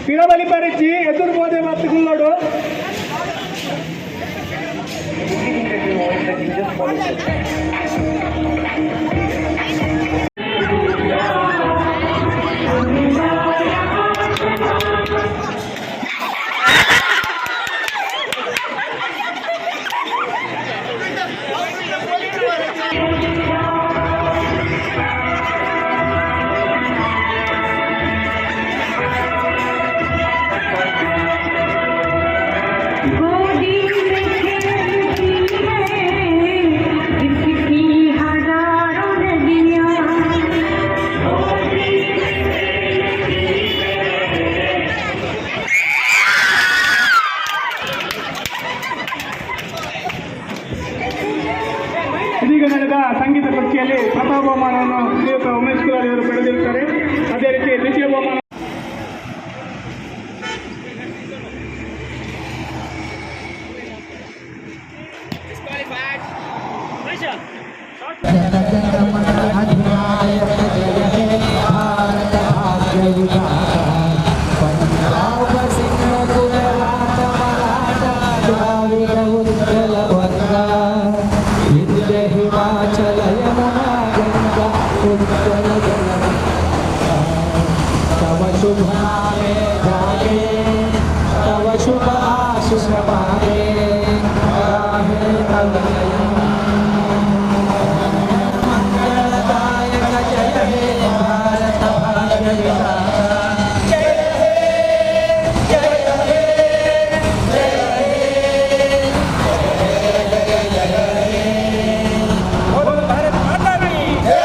ಪಿರಬಲಿ ಪರಿಚಿ ಎದುರು ಬೋದೆ ಮತ್ತು ಗುಲ್ಲೋಡು. गोदी में खेलती है इसकी हजारों नदियाँ। गोदी में खेलती है। ಇದೀಗ ನಡೆದ ಸಂಗೀತ ಕುರ್ಚಿಯಲ್ಲಿ ಪ್ರಥಮ ಬಹುಮಾನವನ್ನು ಶ್ರೀಯುತ ಉಮೇಶ್ ಕುಲಾಲ್ ಅವರು ಪಡೆದಿರುತ್ತಾರೆ. ಅದೇ ರೀತಿ ದ್ವಿತೀಯ ಬಹುಮಾನ जनगणमन अधिनायक जय हे भारत भाग्य विधाता, पंजाब सिंध गुजरात मराठा द्राविड उत्कल बंगा, विंध्य हिमाचल यमुना गंगा, उत्कल जल तव शुभ नामे जागे, तव शुभ आशीष मागे, गाहे तव जय मंगलदायक जय हे भारत भाग्य विधाता। जय हे, जय हे, जय हे, जय जय हे। बोलो भारत माता की जय।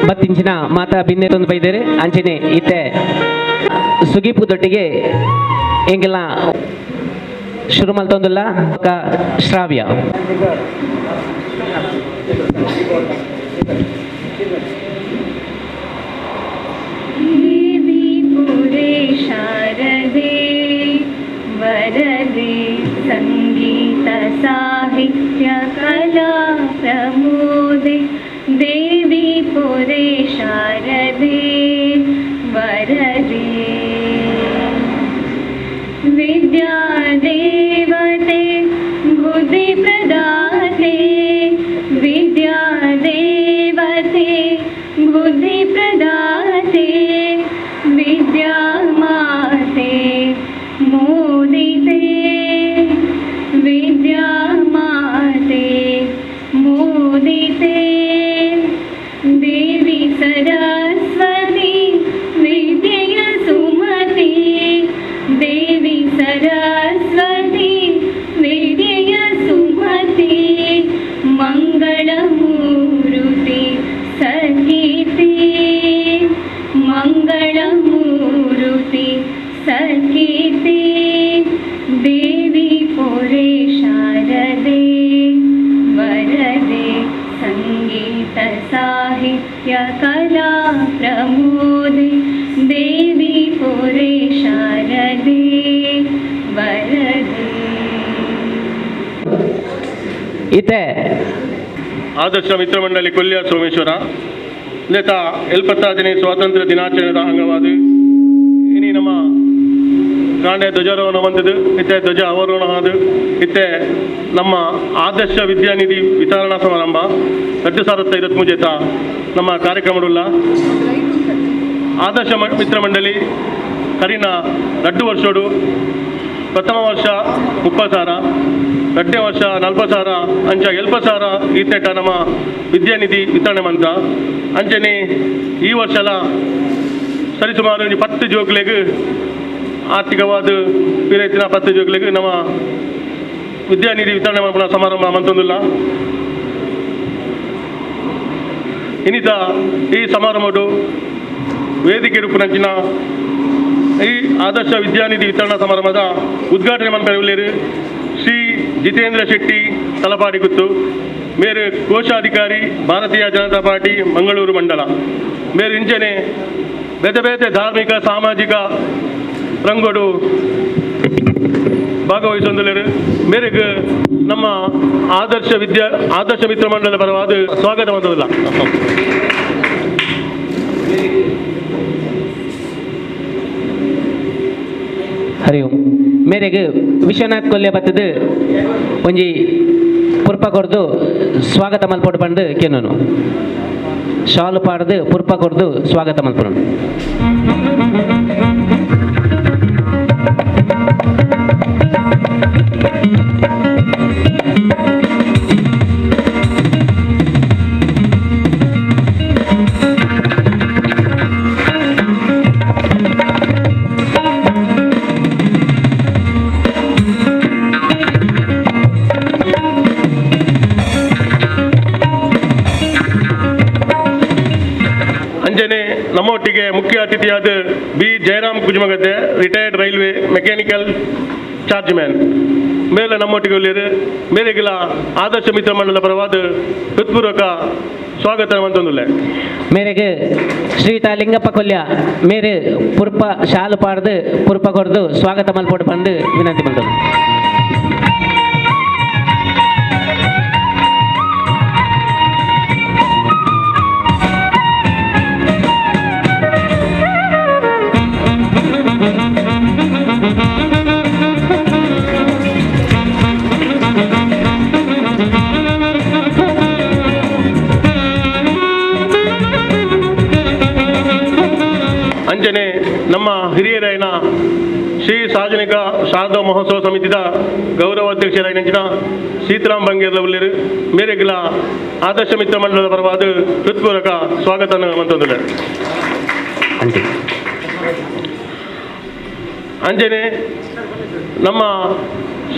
ಬತ್ತಿಂಚಿನ ಮಾತಾ ಬಿನ್ನೆ ತಂದು ಬೈದೇರೆ. ಅಂಚನೆ ಇತ್ತೆ ಸುಗೀಪು ದೊಟ್ಟಿಗೆ ಎಂಗೆಲ್ಲ ಶುರು ಮಲ್ತೊಂದುಲ್ಲ ಶ್ರಾವ್ಯ. देवी पुरे शारदे वरदे, संगीत साहित्य कला प्रमोदे, देवी पुरे शारदे वरदे। विद्या देवते बुद्धि प्रदाते, विद्या देवते बुद्धि प्रदाते, विद्या माते मोदिते, विद्या माते मोदिते, देवी सरस्वती विद्येय सुमति, देवी सरस्वती विद्येय सुमति, मंगलमूर्ति सकीर्ति, मंगलमूर्ति सकीर्ति, देवी पुरे शारदे वरदे, संगीत साहित्य कला प्रमोदे, देवी पुरे शारदे वरदे। ಇತ್ತೆ ಆದರ್ಶ ಮಿತ್ರ ಮಂಡಳಿ ಕೊಲ್ಯ ಸೋಮೇಶ್ವರ ನೇತ 75ನೇ ಸ್ವಾತಂತ್ರ್ಯ ದಿನಾಚರಣೆದ ಅಂಗವಾದ ಇನಿ ನಮ್ಮ ಕಾಂಡೆ ಧ್ವಜಾರೋಹಣ ಬಂದದ್ದು. ಇತ್ತೆ ಧ್ವಜ ಅವರೋಹಣ ಆದ ಇತ್ತೆ ನಮ್ಮ ಆದರ್ಶ ವಿದ್ಯಾನಿಧಿ ವಿತರಣಾ ಸಮಾರಂಭ 2023 ನಮ್ಮ ಕಾರ್ಯಕ್ರಮಡುಲ್ಲ. ಆದರ್ಶ ಮಿತ್ರ ಮಂಡಳಿ ಕರಿನ 2 ವರ್ಷೋಡು ಪ್ರಥಮ ವರ್ಷ 30,000, 2ನೇ ವರ್ಷ 40,000, ಅಂಚ 70,000 ಈತೇಟ ನಮ್ಮ ವಿದ್ಯಾನಿಧಿ ವಿತರಣೆ ಮಂತ. ಅಂಚನೆ ಈ ವರ್ಷಲ ಸರಿಸುಮಾರು ಒಂಜಿ 10 ಜೋಕ್ಲೆಗ್ ಆರ್ಥಿಕವಾದ ಪಿರೈತಿನ 10 ಜೋಕ್ಲೆಗ್ ನಮ್ಮ ವಿದ್ಯಾನಿಧಿ ವಿತರಣೆ ಮಲ್ಪುನ ಸಮಾರಂಭ ಮಂತೊಂದುಲ್ಲ. ಇನ್ನಿತ ಈ ಸಮಾರಂಭಡು ವೇದಿಕೆ ರೂಪುನಂಚಿನ ಈ ಆದರ್ಶ ವಿದ್ಯಾನಿಧಿ ವಿತರಣಾ ಸಮಾರಂಭದ ಉದ್ಘಾಟನೆ ಮನ್ಪೆರೆ ಶ್ರೀ ಜಿತೇಂದ್ರ ಶೆಟ್ಟಿ ತಲಪಾಡಿ ಗುತ್ತು ಮೇರು, ಕೋಶಾಧಿಕಾರಿ, ಭಾರತೀಯ ಜನತಾ ಪಾರ್ಟಿ, ಮಂಗಳೂರು ಮಂಡಲ. ಮೇರು ಇಂಚನೆ ಬೇತೆ ಬೇತೆ ಧಾರ್ಮಿಕ ಸಾಮಾಜಿಕ ರಂಗೋಡು. ಭಾಗವಹಿಸೊಂದುಲ್ಲೆರ್ ಮೇರೆಗ್ ನಮ್ಮ ಆದರ್ಶ ವಿದ್ಯಾ ಆದರ್ಶ ಮಿತ್ರ ಮಂಡಲದ ಪರವಾದ ಸ್ವಾಗತ ಮಂತುಲ್ಲ. ಹರಿ ಓಂ. ಮೇರೆಗ್ ವಿಶ್ವನಾಥ್ ಕೊಲ್ಯ ಬತ್ತದು ಒಂಜಿ ಪುರ್ಪ ಕೊರ್ದು ಸ್ವಾಗತ ಮಲ್ಪೊಡು ಪಂಡು ಕೆನೋನು ಶಾಲು ಪಾಡ್ದು ಪುರ್ಪ ಕೊರ್ದು ಸ್ವಾಗತ ಮಲ್ಪೊಡು. ಅಂಜನೆ ನಮ್ಮೊಟ್ಟಿಗೆ ಮುಖ್ಯ ಅತಿಥಿಯಾದ B Jayaram Kujmagadde, retired railway mechanical charge man ಮೇಲೆ ನಮ್ಮೊಟ್ಟಿಗೆ ಉಳ್ಳೇರು ಮೇರೆಗಿಲ ಆದರ್ಶ ಮಿತ್ರ ಮಂಡಲ ಪರವಾದ ಹೃತ್ಪೂರ್ವಕ ಸ್ವಾಗತ ಮಂತೊಂದುಲ್ಲೆ. ಮೇರೆಗೆ ಶ್ರೀಯುತ ಲಿಂಗಪ್ಪ ಕೊಲ್ಯ ಮೇರೆ ಪುರ್ಪ ಶಾಲು ಪಾಡ್ದು ಪುರ್ಪ ಕೊರ್ದು ಸ್ವಾಗತ ಮಲ್ಪೊಡು ಬಂದು ವಿನಂತಿ ಮಂತೊಂದು. ಅಂಜನೆ ನಮ್ಮ ಹಿರಿಯರಾಯನ ಶ್ರೀ ಸಾರ್ವಜನಿಕ ಶಾರದಾ ಮಹೋತ್ಸವ ಸಮಿತಿದ ಗೌರವ ಅಧ್ಯಕ್ಷರಾಯಿನ ಸೀತಾರಾಮ್ ಬಂಗೇರ್ಲ ಉಳ್ಳೇರು ಮೇರೆಗಿಲ ಆದರ್ಶ ಮಿತ್ರ ಮಂಡಲದ ಪರವಾದ ಹೃತ್ಪೂರ್ವಕ ಸ್ವಾಗತ ಮಂತೊಂದುಲ್ಲೆ. ಅಂಜನೆ ನಮ್ಮ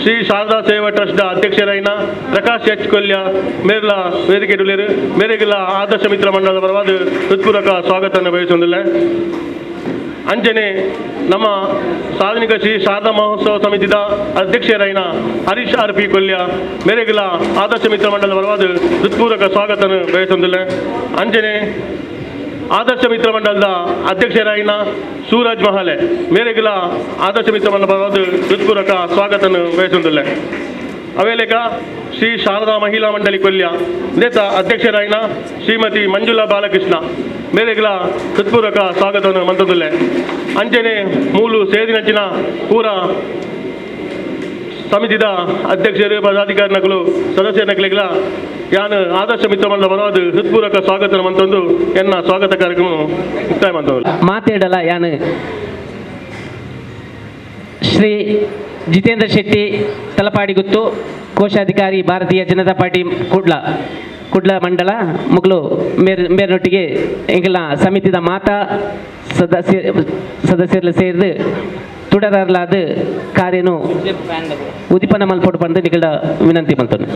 ಶ್ರೀ ಶಾರದಾ ಸೇವಾ ಟ್ರಸ್ಟ್ದ ಅಧ್ಯಕ್ಷರಾಯಿನ ಪ್ರಕಾಶ್ ಎಚ್ ಕೊಲ್ಯ ಮೇರ್ಲ ವೇದಿಕೆ ಉಳ್ಳೇರು ಮೇರೆಗಿಲ ಆದರ್ಶ ಮಿತ್ರ ಮಂಡಲದ ಪರವಾದ ಹೃತ್ಪೂರ್ವಕ ಸ್ವಾಗತವನ್ನು ಬಯಸೊಂದುಲ್ಲೆ. ಅಂಜನೆ ನಮ್ಮ ಸಾರ್ವಜನಿಕ ಶ್ರೀ ಶಾರದಾ ಮಹೋತ್ಸವ ಸಮಿತಿದ ಅಧ್ಯಕ್ಷರಾಯಿನ ಹರೀಶ್ ಆರ್ ಪಿ ಕೊಲ್ಯ ಮೇರೆಗಿಲ ಆದರ್ಶ ಮಿತ್ರ ಮಂಡಲದ ಪರವಾದ ಹೃತ್ಪೂರ್ವಕ ಸ್ವಾಗತವನ್ನು ಬಯಸೊಂದುಲ್ಲೆ. ಅಂಜನೆ ಆದರ್ಶ ಮಿತ್ರ ಮಂಡಲದ ಅಧ್ಯಕ್ಷರಾಯಿನ ಸೂರಜ್ ಮಹಾಲೆ ಮೇರೆಗಿಲ ಆದರ್ಶ ಮಿತ್ರ ಮಂಡಲ ಪರವಾದ ಹೃತ್ಪೂರ್ವಕ ಸ್ವಾಗತವನ್ನು ಬಯಸೊಂದುಲ್ಲೆ. ಅವೇಲೇಕ ಶ್ರೀ ಶಾರದಾ ಮಹಿಳಾ ಮಂಡಳಿ ಕೊಲ್ಯ ನೇತ ಅಧ್ಯಕ್ಷರಾಯಿನ ಶ್ರೀಮತಿ ಮಂಜುಳಾ ಬಾಲಕೃಷ್ಣ ಮೇರೆಗಿಲ ಹೃತ್ಪೂರ್ವಕ ಸ್ವಾಗತವನ್ನು ಮಂತೊಂದುಲ್ಲೆ. ಅಂಚನೆ ಮೂಲು ಸೇದಿನಂಚಿನ ಪೂರ ಸಮಿತಿದ ಅಧ್ಯಕ್ಷರು ಪದಾಧಿಕಾರಿ ನಕಲು ಸದಸ್ಯರ ನಕಲಿಗಳ ಯಾನು ಆದರ್ಶ ಮಿತ್ರ ಮಂಡಲ ಪರವಾದ ಹೃತ್ಪೂರ್ವಕ ಸ್ವಾಗತ ಮಂತೊಂದು ಎನ್ನ ಸ್ವಾಗತ ಕಾರ್ಯಕ್ರಮ ಮುಕ್ತಾಯ ಮಂತೊಂದು. ಮಾತಾಡಲ್ಲ ಯಾನು ಶ್ರೀ ಜಿತೇಂದ್ರ ಶೆಟ್ಟಿ ತಲಪಾಡಿಗುತ್ತು ಕೋಶಾಧಿಕಾರಿ ಭಾರತೀಯ ಜನತಾ ಪಾರ್ಟಿ ಕುಡ್ಲ ಕುಡ್ಲ ಮಂಡಲ ಮುಗ್ಲು ಮೇರ್ನೊಟ್ಟಿಗೆ ಎಂಗೆಲ್ಲ ಸಮಿತಿದ ಮಾತಾ ಸದಸ್ಯರು ಸೇರಿದು ತುಡರಲಾದ ಕಾರ್ಯನು ಉದ್ದೀಪನ ಮಲ್ಪೊಡು ಪಂದು ನಿಗಳ ವಿನಂತಿ ಮಲ್ತೊಂದು.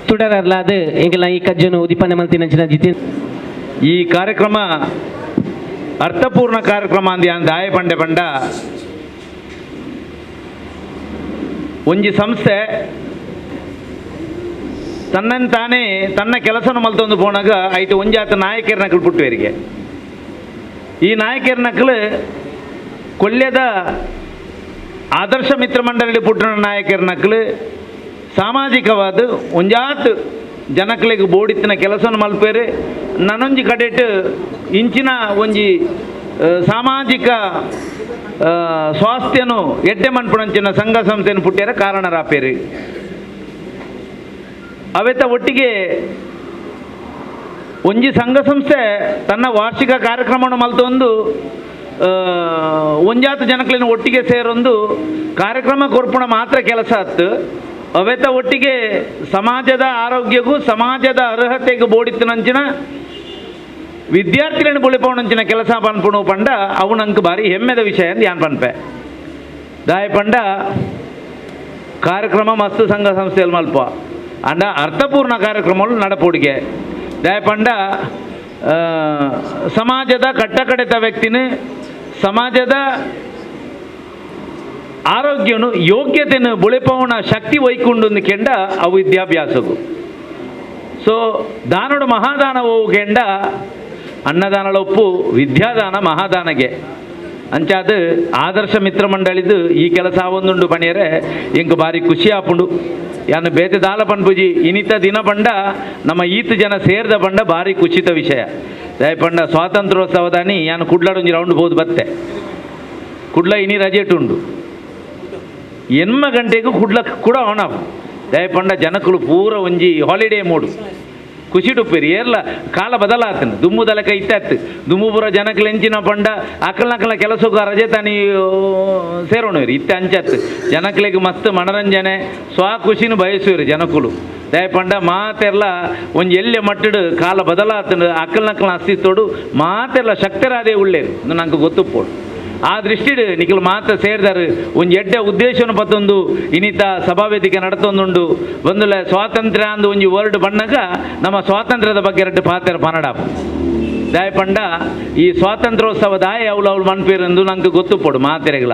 ತುಡರಲಾದ ಎಂಗೆಲ್ಲ ಈ ಕಜ್ಜನು ಉದ್ದೀಪನ ಮಲ್ತಿನಂಚಿನ ಜಿತೇಂದ್ರ ಈ ಕಾರ್ಯಕ್ರಮ ಅರ್ಥಪೂರ್ಣ ಕಾರ್ಯಕ್ರಮ ಅಂದ ದಾಯ ಪಂಡೆ ಪಂಡ ಒಂಜಿ ಸಂಸ್ಥೆ ತನ್ನನ್ನು ತಾನೇ ತನ್ನ ಕೆಲಸನ ಮಲ್ತೊಂದು ಪೋನಾಗ ಐತೆ ಒಂಜಾತ ನಾಯಕರ ನಕಲು ಪುಟ್ಟುವರಿಗೆ. ಈ ನಾಯಕರ ನಕಲು ಕೊಲ್ಯದ ಆದರ್ಶ ಮಿತ್ರ ಮಂಡಳಿ ಪುಟ್ಟಣ ನಾಯಕರ ನಕಲು ಸಾಮಾಜಿಕವಾದ ಒಂಜಾತ್ ಜನಕ್ಲೆಗ್ ಬೋಡಿತ್ತಿನ ಕೆಲಸನ ಮಲ್ಪೇರು ನನೊಂಜಿ ಕಡೆಟ್ ಇಂಚಿನ ಒಂಜಿ ಸಾಮಾಜಿಕ ಸ್ವಾಸ್ಥ್ಯನು ಎಡ್ಡೆ ಮನ್ಪುಣಂಚಿನ ಸಂಘ ಸಂಸ್ಥೆಯನ್ನು ಪುಟ್ಟ್ಯಾರ ಕಾರಣರಾಪೇರು. ಅವೆತ ಒಟ್ಟಿಗೆ ಒಂಜಿ ಸಂಘ ಸಂಸ್ಥೆ ತನ್ನ ವಾರ್ಷಿಕ ಕಾರ್ಯಕ್ರಮವನ್ನು ಮಲ್ತೊಂದು ಒಂಜಾತ ಜನಕ್ಲೆನ ಒಟ್ಟಿಗೆ ಸೇರೊಂದು ಕಾರ್ಯಕ್ರಮ ಕೊರ್ಪುಣ ಮಾತ್ರ ಕೆಲಸ ಆತ್ತು. ಅವೆತ ಒಟ್ಟಿಗೆ ಸಮಾಜದ ಆರೋಗ್ಯಕ್ಕೂ ಸಮಾಜದ ಅರ್ಹತೆಗೂ ಬೋಡಿತ್ತಿನಂಚಿನ ವಿದ್ಯಾರ್ಥಿಗಳನ್ನು ಬುಳಿಪವನಂಚಿನ ಕೆಲಸ ಪನ್ಪುಣು ಪಂಡ ಅವು ನಂಗೆ ಭಾರಿ ಹೆಮ್ಮೆದ ವಿಷಯ ಅಂತ ಯಾನ್ ಪನ್ಪೆ. ದಾಯ ಪಂಡ ಕಾರ್ಯಕ್ರಮ ಮಸ್ತ್ ಸಂಘ ಸಂಸ್ಥೆಯಲ್ಲಿ ಮಲ್ಪ ಅಂಡ ಅರ್ಥಪೂರ್ಣ ಕಾರ್ಯಕ್ರಮಗಳು ನಡಪೋಡಿಗೆ ದಯಪಂಡ ಸಮಾಜದ ಕಟ್ಟಕಡೆತ ವ್ಯಕ್ತಿನ ಸಮಾಜದ ಆರೋಗ್ಯನು ಯೋಗ್ಯತೆಯನ್ನು ಬುಳೆಪವನ ಶಕ್ತಿ ವೈಕೊಂಡು ಕೆಂಡ ಅವು ವಿದ್ಯಾಭ್ಯಾಸವು. ಸೊ ದಾನೋಡು ಮಹಾದಾನ ಹೋವು ಕೆಂಡ ಅನ್ನದಾನಳೊಪ್ಪು ವಿದ್ಯಾದಾನ ಮಹಾದಾನಗೆ ಅಂಚಾದ ಆದರ್ಶ ಮಿತ್ರ ಮಂಡಳಿದು ಈ ಕೆಲಸ ಒಂದುಂಡು ಪಣಿಯರೆ ಎಂಕ್ ಬಾರಿ ಖುಷಿ ಆಪುಂಡು. ಯಾನು ಬೇತೆ ದಾಲ ಪನ್ಪುಜಿ ಇನಿತ ದಿನ ಪಂಡ ನಮ್ಮ ಈತ ಜನ ಸೇರಿದ ಪಂಡ ಭಾರಿ ಖುಷಿತ ವಿಷಯ. ದಯಪಂಡ ಸ್ವಾತಂತ್ರ್ಯೋತ್ಸವದಾನಿ ಯಾನು ಕುಡ್ಲಾಡೊಂಜಿ ರೌಂಡ್ ಬೋದು ಬತ್ತೆ ಕುಡ್ಲ ಇನಿ ರಜೆಟುಂಡು ಎನ್ಮ ಗಂಟೆಗೂ ಕುಡ್ಲ ಕೂಡ ಆನ್ ಆಫ್. ದಯಪಂಡ ಜನಕುಲು ಪೂರ ಒಂಜಿ ಹಾಲಿಡೇ ಮೂಡು ಖುಷಿಡುಪ್ಪೇರಿ ಏರ್ಲ ಕಾಲ ಬದಲಾತನು ದುಮ್ಮು ದಲಕ ಇತ್ತಾತು ದುಮ್ಮು ಪೂರ ಜನಕ್ಕೆ ಎಂಚಿನ ಪಂಡ ಅಕಲ್ನಕಲ್ನ ಕೆಲಸಕ್ಕೂ ರಜೆ ತಾನಿ ಸೇರೋಣರು ಇತ್ತ ಅಂಚತ್ತು ಜನಕ್ಲೆಗ್ ಮಸ್ತ್ ಮನರಂಜನೆ ಸ್ವ ಖುಷಿನೂ ಬಯಸುವರು ಜನಕುಲು. ದಯಪಂಡ ಮಾತೆಲ್ಲ ಒಂಜಿ ಎಲ್ಲೆ ಮಟ್ಟಡು ಕಾಲ ಬದಲಾತನು ಅಕಲ್ನಕಲ್ನ ಅಸ್ತಿತ್ತೋಡು ಮಾತೆಲ್ಲ ಶಕ್ತರಾದೇ ಉಳ್ಳೇರು ನಂಗೆ ಗೊತ್ತುಪ್ಪೋಡು. ಆ ದೃಷ್ಟಿಡ್ ನಿಖಿಲ್ ಮಾತ ಸೇರಿದಾರು ಒಂಜಿ ಎಡ್ಡೆ ಉದ್ದೇಶನ ಪತ್ತೊಂದು ಇನ್ನಿತ ಸಭಾವೇದಿಕೆ ನಡತೊಂದುಂಡು ಬಂದುಲ ಸ್ವಾತಂತ್ರ್ಯ ಅಂದು ಒಂಜಿ ವರ್ಡ್ ಬಣ್ಣಗ ನಮ್ಮ ಸ್ವಾತಂತ್ರ್ಯದ ಬಗ್ಗೆ ಎರಡು ಪಾತ್ರ ಪನಡಾಪು. ದಯಪಂಡ ಈ ಸ್ವಾತಂತ್ರ್ಯೋತ್ಸವ ದಾಯ ಅವಳು ಅವಳು ಮನ್ಪೇರೆಂದು ನಂಗೆ ಗೊತ್ತುಪೋಡು ಮಾತೆರೆಗಳ.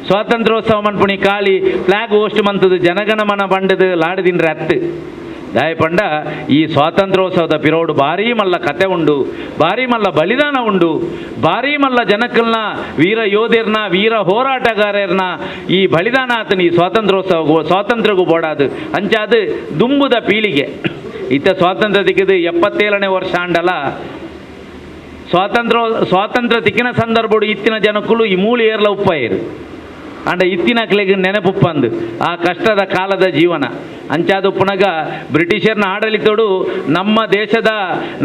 ಸ್ವಾತಂತ್ರ್ಯೋತ್ಸವ ಮನ್ಪುಣಿ ಖಾಲಿ ಫ್ಲಾಗ್ ಹೋಸ್ಟ್ ಮಂತದ್ದು ಜನಗಣಮನ ಬಂಡದು ಲಾಡದಿನ್ರೆ ಅತ್ತು. ದಯಪಂಡ ಈ ಸ್ವಾತಂತ್ರ್ಯೋತ್ಸವದ ಪಿರೋಡು ಭಾರೀ ಮಲ್ಲ ಕತೆ ಉಂಡು, ಭಾರೀ ಮಲ್ಲ ಬಲಿದಾನ ಉಂಡು, ಭಾರೀ ಮಲ್ಲ ಜನಕ್ಕಲ್ನ ವೀರ ಯೋಧರ್ನ ವೀರ ಹೋರಾಟಗಾರರ್ನ ಈ ಬಲಿದಾನ ಆತನ ಈ ಸ್ವಾತಂತ್ರ್ಯೋತ್ಸವ ಸ್ವಾತಂತ್ರ್ಯಗೂ ಬೋಡಾದು ಅಂಚಾದು ದುಂಬುದ ಪೀಳಿಗೆ ಇತ್ತ ಸ್ವಾತಂತ್ರ್ಯ ದಿಕ್ಕದು 77ನೇ ವರ್ಷ ಆಂಡಲ ಸ್ವಾತಂತ್ರ್ಯ ತಿಕ್ಕಿನ ಸಂದರ್ಭಡು ಇತ್ತಿನ ಜನಕ್ಕಲು ಈ ಮೂಳು ಏರ್ಲ ಉಪ್ಪಾಯಿರು ಅಂಡ ಇತ್ತಿನ ಕ್ಲೆಗ್ ನೆನಪುಪ್ಪಂದು ಆ ಕಷ್ಟದ ಕಾಲದ ಜೀವನ ಅಂಚಾದು ಪುನಗ ಬ್ರಿಟಿಷರ್ನ ಆಡಳಿತೋಡು ನಮ್ಮ ದೇಶದ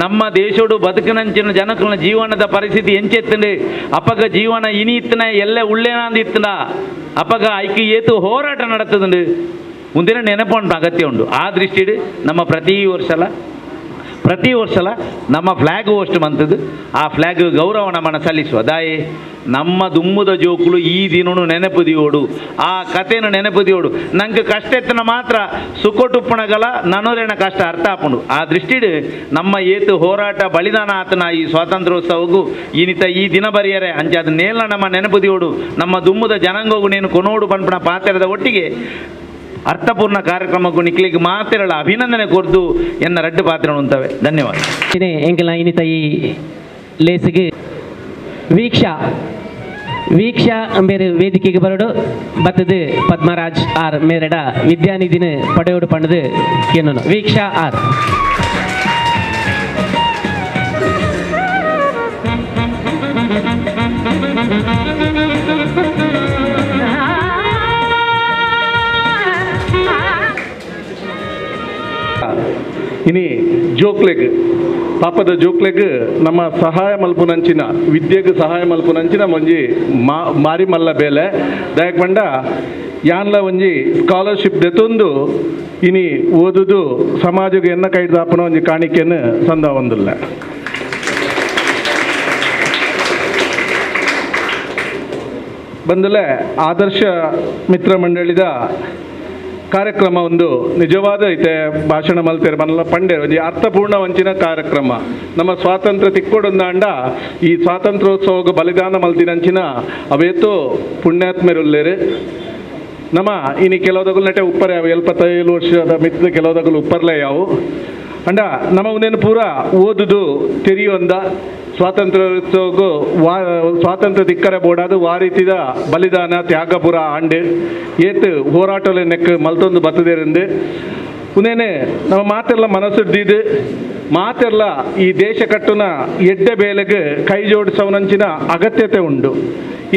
ನಮ್ಮ ದೇಶೋಡು ಬದುಕಿನಂಚಿನ ಜನಕುಲ ಜೀವನದ ಪರಿಸ್ಥಿತಿ ಎಂಚೆತ್ತಂಡು ಅಪಗ ಜೀವನ ಇನಿ ಇತ್ತನ ಎಲ್ಲ ಉಳ್ಳೇನಾಂದು ಇತ್ತನ ಅಪಗ ಐಕೆ ಏತು ಹೋರಾಟ ನಡತದಂಡು ಮುಂದಿನ ನೆನಪು ಅಗತ್ಯ ಉಂಡು. ಆ ದೃಷ್ಟಿಡು ನಮ್ಮ ಪ್ರತಿ ವರ್ಷಲ ನಮ್ಮ ಫ್ಲ್ಯಾಗ್ ಹೋಸ್ಟ್ ಮಂತದ್ದು ಆ ಫ್ಲ್ಯಾಗ್ ಗೌರವ ನಮ್ಮನ್ನು ಸಲ್ಲಿಸುವ ದಾಯೆ ನಮ್ಮ ದುಮ್ಮುದ ಜೋಕುಲು ಈ ದಿನನು ನೆನಪುದಿಯೋಡು ಆ ಕಥೆನು ನೆನಪುದಿಯೋಡು ನಂಗೆ ಕಷ್ಟ ಎತ್ತನ ಮಾತ್ರ ಸುಖಟುಪ್ಪಣಗಲ ನನೋರೇನ ಕಷ್ಟ ಅರ್ಥ ಆಪುಂಡು. ಆ ದೃಷ್ಟಿಡು ನಮ್ಮ ಏತು ಹೋರಾಟ ಬಲಿದಾನ ಆತನ ಈ ಸ್ವಾತಂತ್ರ್ಯೋತ್ಸವಗೂ ಈನಿತ ಈ ದಿನ ಬರಿಯರೆ ಅಂಚಾದ ನೇಲ ನಮ್ಮ ನೆನಪುದಿಯೋಡು ನಮ್ಮ ದುಮ್ಮುದ ಜನಾಂಗಗೂ ನೇನು ಕೊನೋಡು ಪನ್ಪಣ ಪಾತ್ರದ ಒಟ್ಟಿಗೆ ಅರ್ಥಪೂರ್ಣ ಕಾರ್ಯಕ್ರಮಕ್ಕೂ ನಿಕ್ಲಿಗೆ ಮಾತಿರಳ ಅಭಿನಂದನೆ ಕೊರ್ದು ಎನ್ನ ರಡ್ಡು ಪಾತ್ರ ಉಂಟವೆ. ಧನ್ಯವಾದ. ಎಂಕೆಲ್ಲ ಇನ್ನಿತ ಈ ಲೇಸಿಗೆ ವೀಕ್ಷಾ ವೀಕ್ಷಾ ಬೇರೆ ವೇದಿಕೆಗೆ ಬರೋಡು ಬತ್ತದು ಪದ್ಮರಾಜ್ ಆರ್ ಮೇರೆಡ ವಿದ್ಯಾನಿಧಿನ ಪಡೆಯೋಡು ಪಂಡದು ಕೇನೋನು ವೀಕ್ಷಾ ಆರ್. ಇನಿ ಜೋಕ್ಲೆಗ್ ಪಾಪದ ಜೋಕ್ಲೆಗ್ ನಮ್ಮ ಸಹಾಯ ಮಲ್ಪುನಂಚಿನ ವಿದ್ಯೆಗೆ ಸಹಾಯ ಮಲ್ಪುನಂಚಿನ ಒಂಜಿ ಮಾರಿ ಮಲ್ಲ ಬೇಲೆ ದಯಕ್ ಪಂಡ ಯಾನ್ಲ ಒಂಜಿ ಸ್ಕಾಲರ್ಶಿಪ್ ದೆತೊಂದು ಇನಿ ಓದುದು ಸಮಾಜಕ್ಕೆ ಎನ್ನ ಕೈದಾಪನ ಒಂಜಿ ಕಾಣಿಕೆಯನ್ನು ಸಂದ ಒಂದಿಲ್ಲ. ಬಂದಲೆ ಆದರ್ಶ ಮಿತ್ರ ಮಂಡಳಿದ ಕಾರ್ಯಕ್ರಮ ಒಂದು ನಿಜವಾದ ಐತೆ ಭಾಷಣ ಮಲ್ತೇರು ಮನಲ್ಲ ಪಂಡೆ ಒಂಜಿ ಅರ್ಥಪೂರ್ಣ ವಂಚಿನ ಕಾರ್ಯಕ್ರಮ. ನಮ್ಮ ಸ್ವಾತಂತ್ರ್ಯ ತಿಕ್ಕೊಡೊಂದಾಂಡ ಈ ಸ್ವಾತಂತ್ರ್ಯೋತ್ಸವಕ್ಕೆ ಬಲಿದಾನ ಮಲ್ತಿನಂಚಿನ ಅವೇತೋ ಪುಣ್ಯಾತ್ಮರುಲ್ಲೇರು. ನಮ್ಮ ಇನಿ ಕೆಲವದಗುಲು ನೆಟೆ ಉಪ್ಪರೆ ಯಾವ 77 ವರ್ಷದ ಮಿತ್ರ ಕೆಲವದಗುಲು ಉಪ್ಪರ್ಲೆ ಯಾವು ಅಂಡ ನಮ್ಮ ಒಂದೇನು ಪೂರ ಓದುದು ತೆರೆಯೊಂದ ಸ್ವಾತಂತ್ರ್ಯೋತ್ಸವಕ್ಕೂ ಸ್ವಾತಂತ್ರ್ಯ ತಿಕ್ಕರೆ ಬೋಡಾದು ವಾರೀತಿದ ಬಲಿದಾನ ತ್ಯಾಗಪುರ ಆಂಡೆ ಏತು ಹೋರಾಟಲೆ ನೆಕ್ ಮಲ್ತೊಂದು ಬತ್ತದೇರಂದು ಉನೇನೆ ನಮ್ಮ ಮಾತೆಲ್ಲ ಮನಸ್ಸುಡ್ದಿದ್ದು ಮಾತೆಲ್ಲ ಈ ದೇಶ ಕಟ್ಟುನ ಎಡ್ಡೆ ಬೇಲೆಗೆ ಕೈ ಜೋಡಿಸವನಂಚಿನ ಅಗತ್ಯತೆ ಉಂಡು.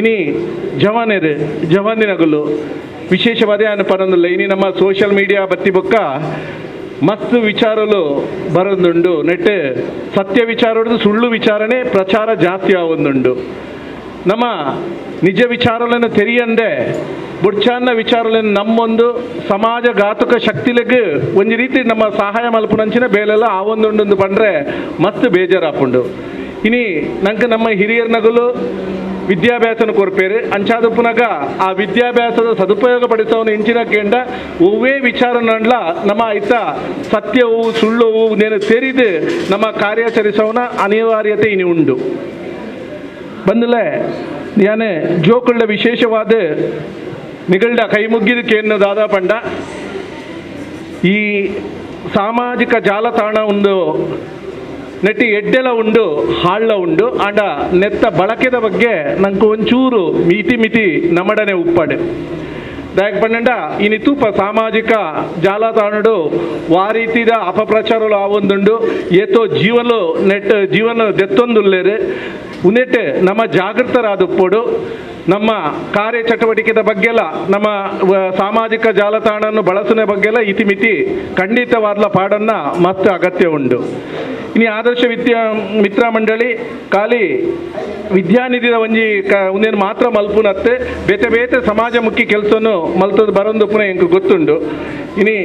ಇನಿ ಜವಾನರು ಜವಾನಿನಗಲು ವಿಶೇಷವಾದ ಪರಂದಿಲ್ಲ. ಇನಿ ನಮ್ಮ ಸೋಷಿಯಲ್ ಮೀಡಿಯಾ ಬತ್ತಿ ಬೊಕ್ಕ ಮಸ್ತ್ ವಿಚಾರಲು ಬರೋದುಂಡು ನೆಟ್ ಸತ್ಯ ವಿಚಾರ ಸುಳ್ಳು ವಿಚಾರಣೆ ಪ್ರಚಾರ ಜಾಸ್ತಿ ಆವೊಂದುಂಡು. ನಮ್ಮ ನಿಜ ವಿಚಾರಗಳನ್ನು ತೆರೆಯಂದೆ ಬುಡ್ಚಾನ್ನ ವಿಚಾರಗಳನ್ನು ನಮ್ಮೊಂದು ಸಮಾಜ ಘಾತುಕ ಶಕ್ತಿಲೆಗ್ ಒಂಜಿ ರೀತಿ ನಮ್ಮ ಸಹಾಯ ಮಲ್ಪುನಂಚಿನ ಬೇಲೆಲ್ಲ ಆ ಒಂದುಂಡು ಪಂಡ್ರೆ ಮಸ್ತ್ ಬೇಜಾರಾಪುಂಡು. ಇನಿ ನಂಗೆ ನಮ್ಮ ಹಿರಿಯರ್ ನಗಲು ವಿದ್ಯಾಭ್ಯಾಸನ ಕೊರ್ಪೇರು ಅಂಚಾದಪ್ಪನಾಗ ಆ ವಿದ್ಯಾಭ್ಯಾಸದ ಸದುಪಯೋಗ ಪಡಿಸೋನು ಇಂಚಿನ ಕೇಂಡ ಒವ್ವೇ ವಿಚಾರ ನಂಡ್ಲ ನಮ್ಮ ಐತ ಸತ್ಯವು ಸುಳ್ಳುವು ನೇನು ತೆರಿದು ನಮ್ಮ ಕಾರ್ಯಾಚರಿಸೋನ ಅನಿವಾರ್ಯತೆ ಇನಿ ಉಂಡು. ಬಂದಲೆ ಯಾನೆ ಜೋಕುಳ್ಳ ವಿಶೇಷವಾದ ನಿಗಳ್ಡ ಕೈ ಮುಗ್ಗಿದಕ್ಕೇನು ದಾದಾ ಪಂಡ ಈ ಸಾಮಾಜಿಕ ಜಾಲತಾಣ ಒಂದು ನೆಟ್ಟಿ ಎಡ್ಡೆಲ ಉಂಡು ಹಾಳ್ಳ ಉಂಡು ಆಂಡ ನೆತ್ತ ಬಳಕೆದ ಬಗ್ಗೆ ನಂಗೆ ಒಂಚೂರು ಮಿತಿ ಮಿತಿ ನಮಡನೆ ಉಪ್ಪಡೆ ದಾಯಕ್ ಪಂಡ ಇನಿ ತೂಪ ಸಾಮಾಜಿಕ ಜಾಲತಾಣಡು ವಾರೀತಿದ ಅಪಪ್ರಚಾರలు ಆವೊಂದುಂಡು ಏತೋ ಜೀವನ ನೆಟ್ ಜೀವನ ದೆತ್ತೊಂದುಲ್ಲೇರು ಉನೆಟ್ ನಮ್ಮ ಜಾಗೃತರಾದುಪ್ಪಡು ನಮ್ಮ ಕಾರ್ಯಚಟುವಟಿಕೆದ ಬಗ್ಗೆಲ್ಲ ನಮ್ಮ ಸಾಮಾಜಿಕ ಜಾಲತಾಣನ್ನು ಬಳಸನೆ ಬಗ್ಗೆಲ್ಲ ಇತಿಮಿತಿ ಖಂಡಿತವಾದ ಪಾಡನ್ನ ಮಸ್ತ್ ಅಗತ್ಯ ಉಂಡು. ಇನಿ ಆದರ್ಶ ವಿದ್ಯಾ ಮಿತ್ರ ಮಂಡಳಿ ಖಾಲಿ ವಿದ್ಯಾನಿಧಿದ ಒಂಜಿ ಒಂದೇನು ಮಾತ್ರ ಮಲ್ಪುನತ್ತೆ ಬೇತೆ ಬೇತೆ ಸಮಾಜಮುಖಿ ಕೆಲಸನು ಮಲ್ತದ ಬರೊಂದು ಪುನಃ ಎಂಕ್ ಗೊತ್ತುಂಡು. ಇನಿ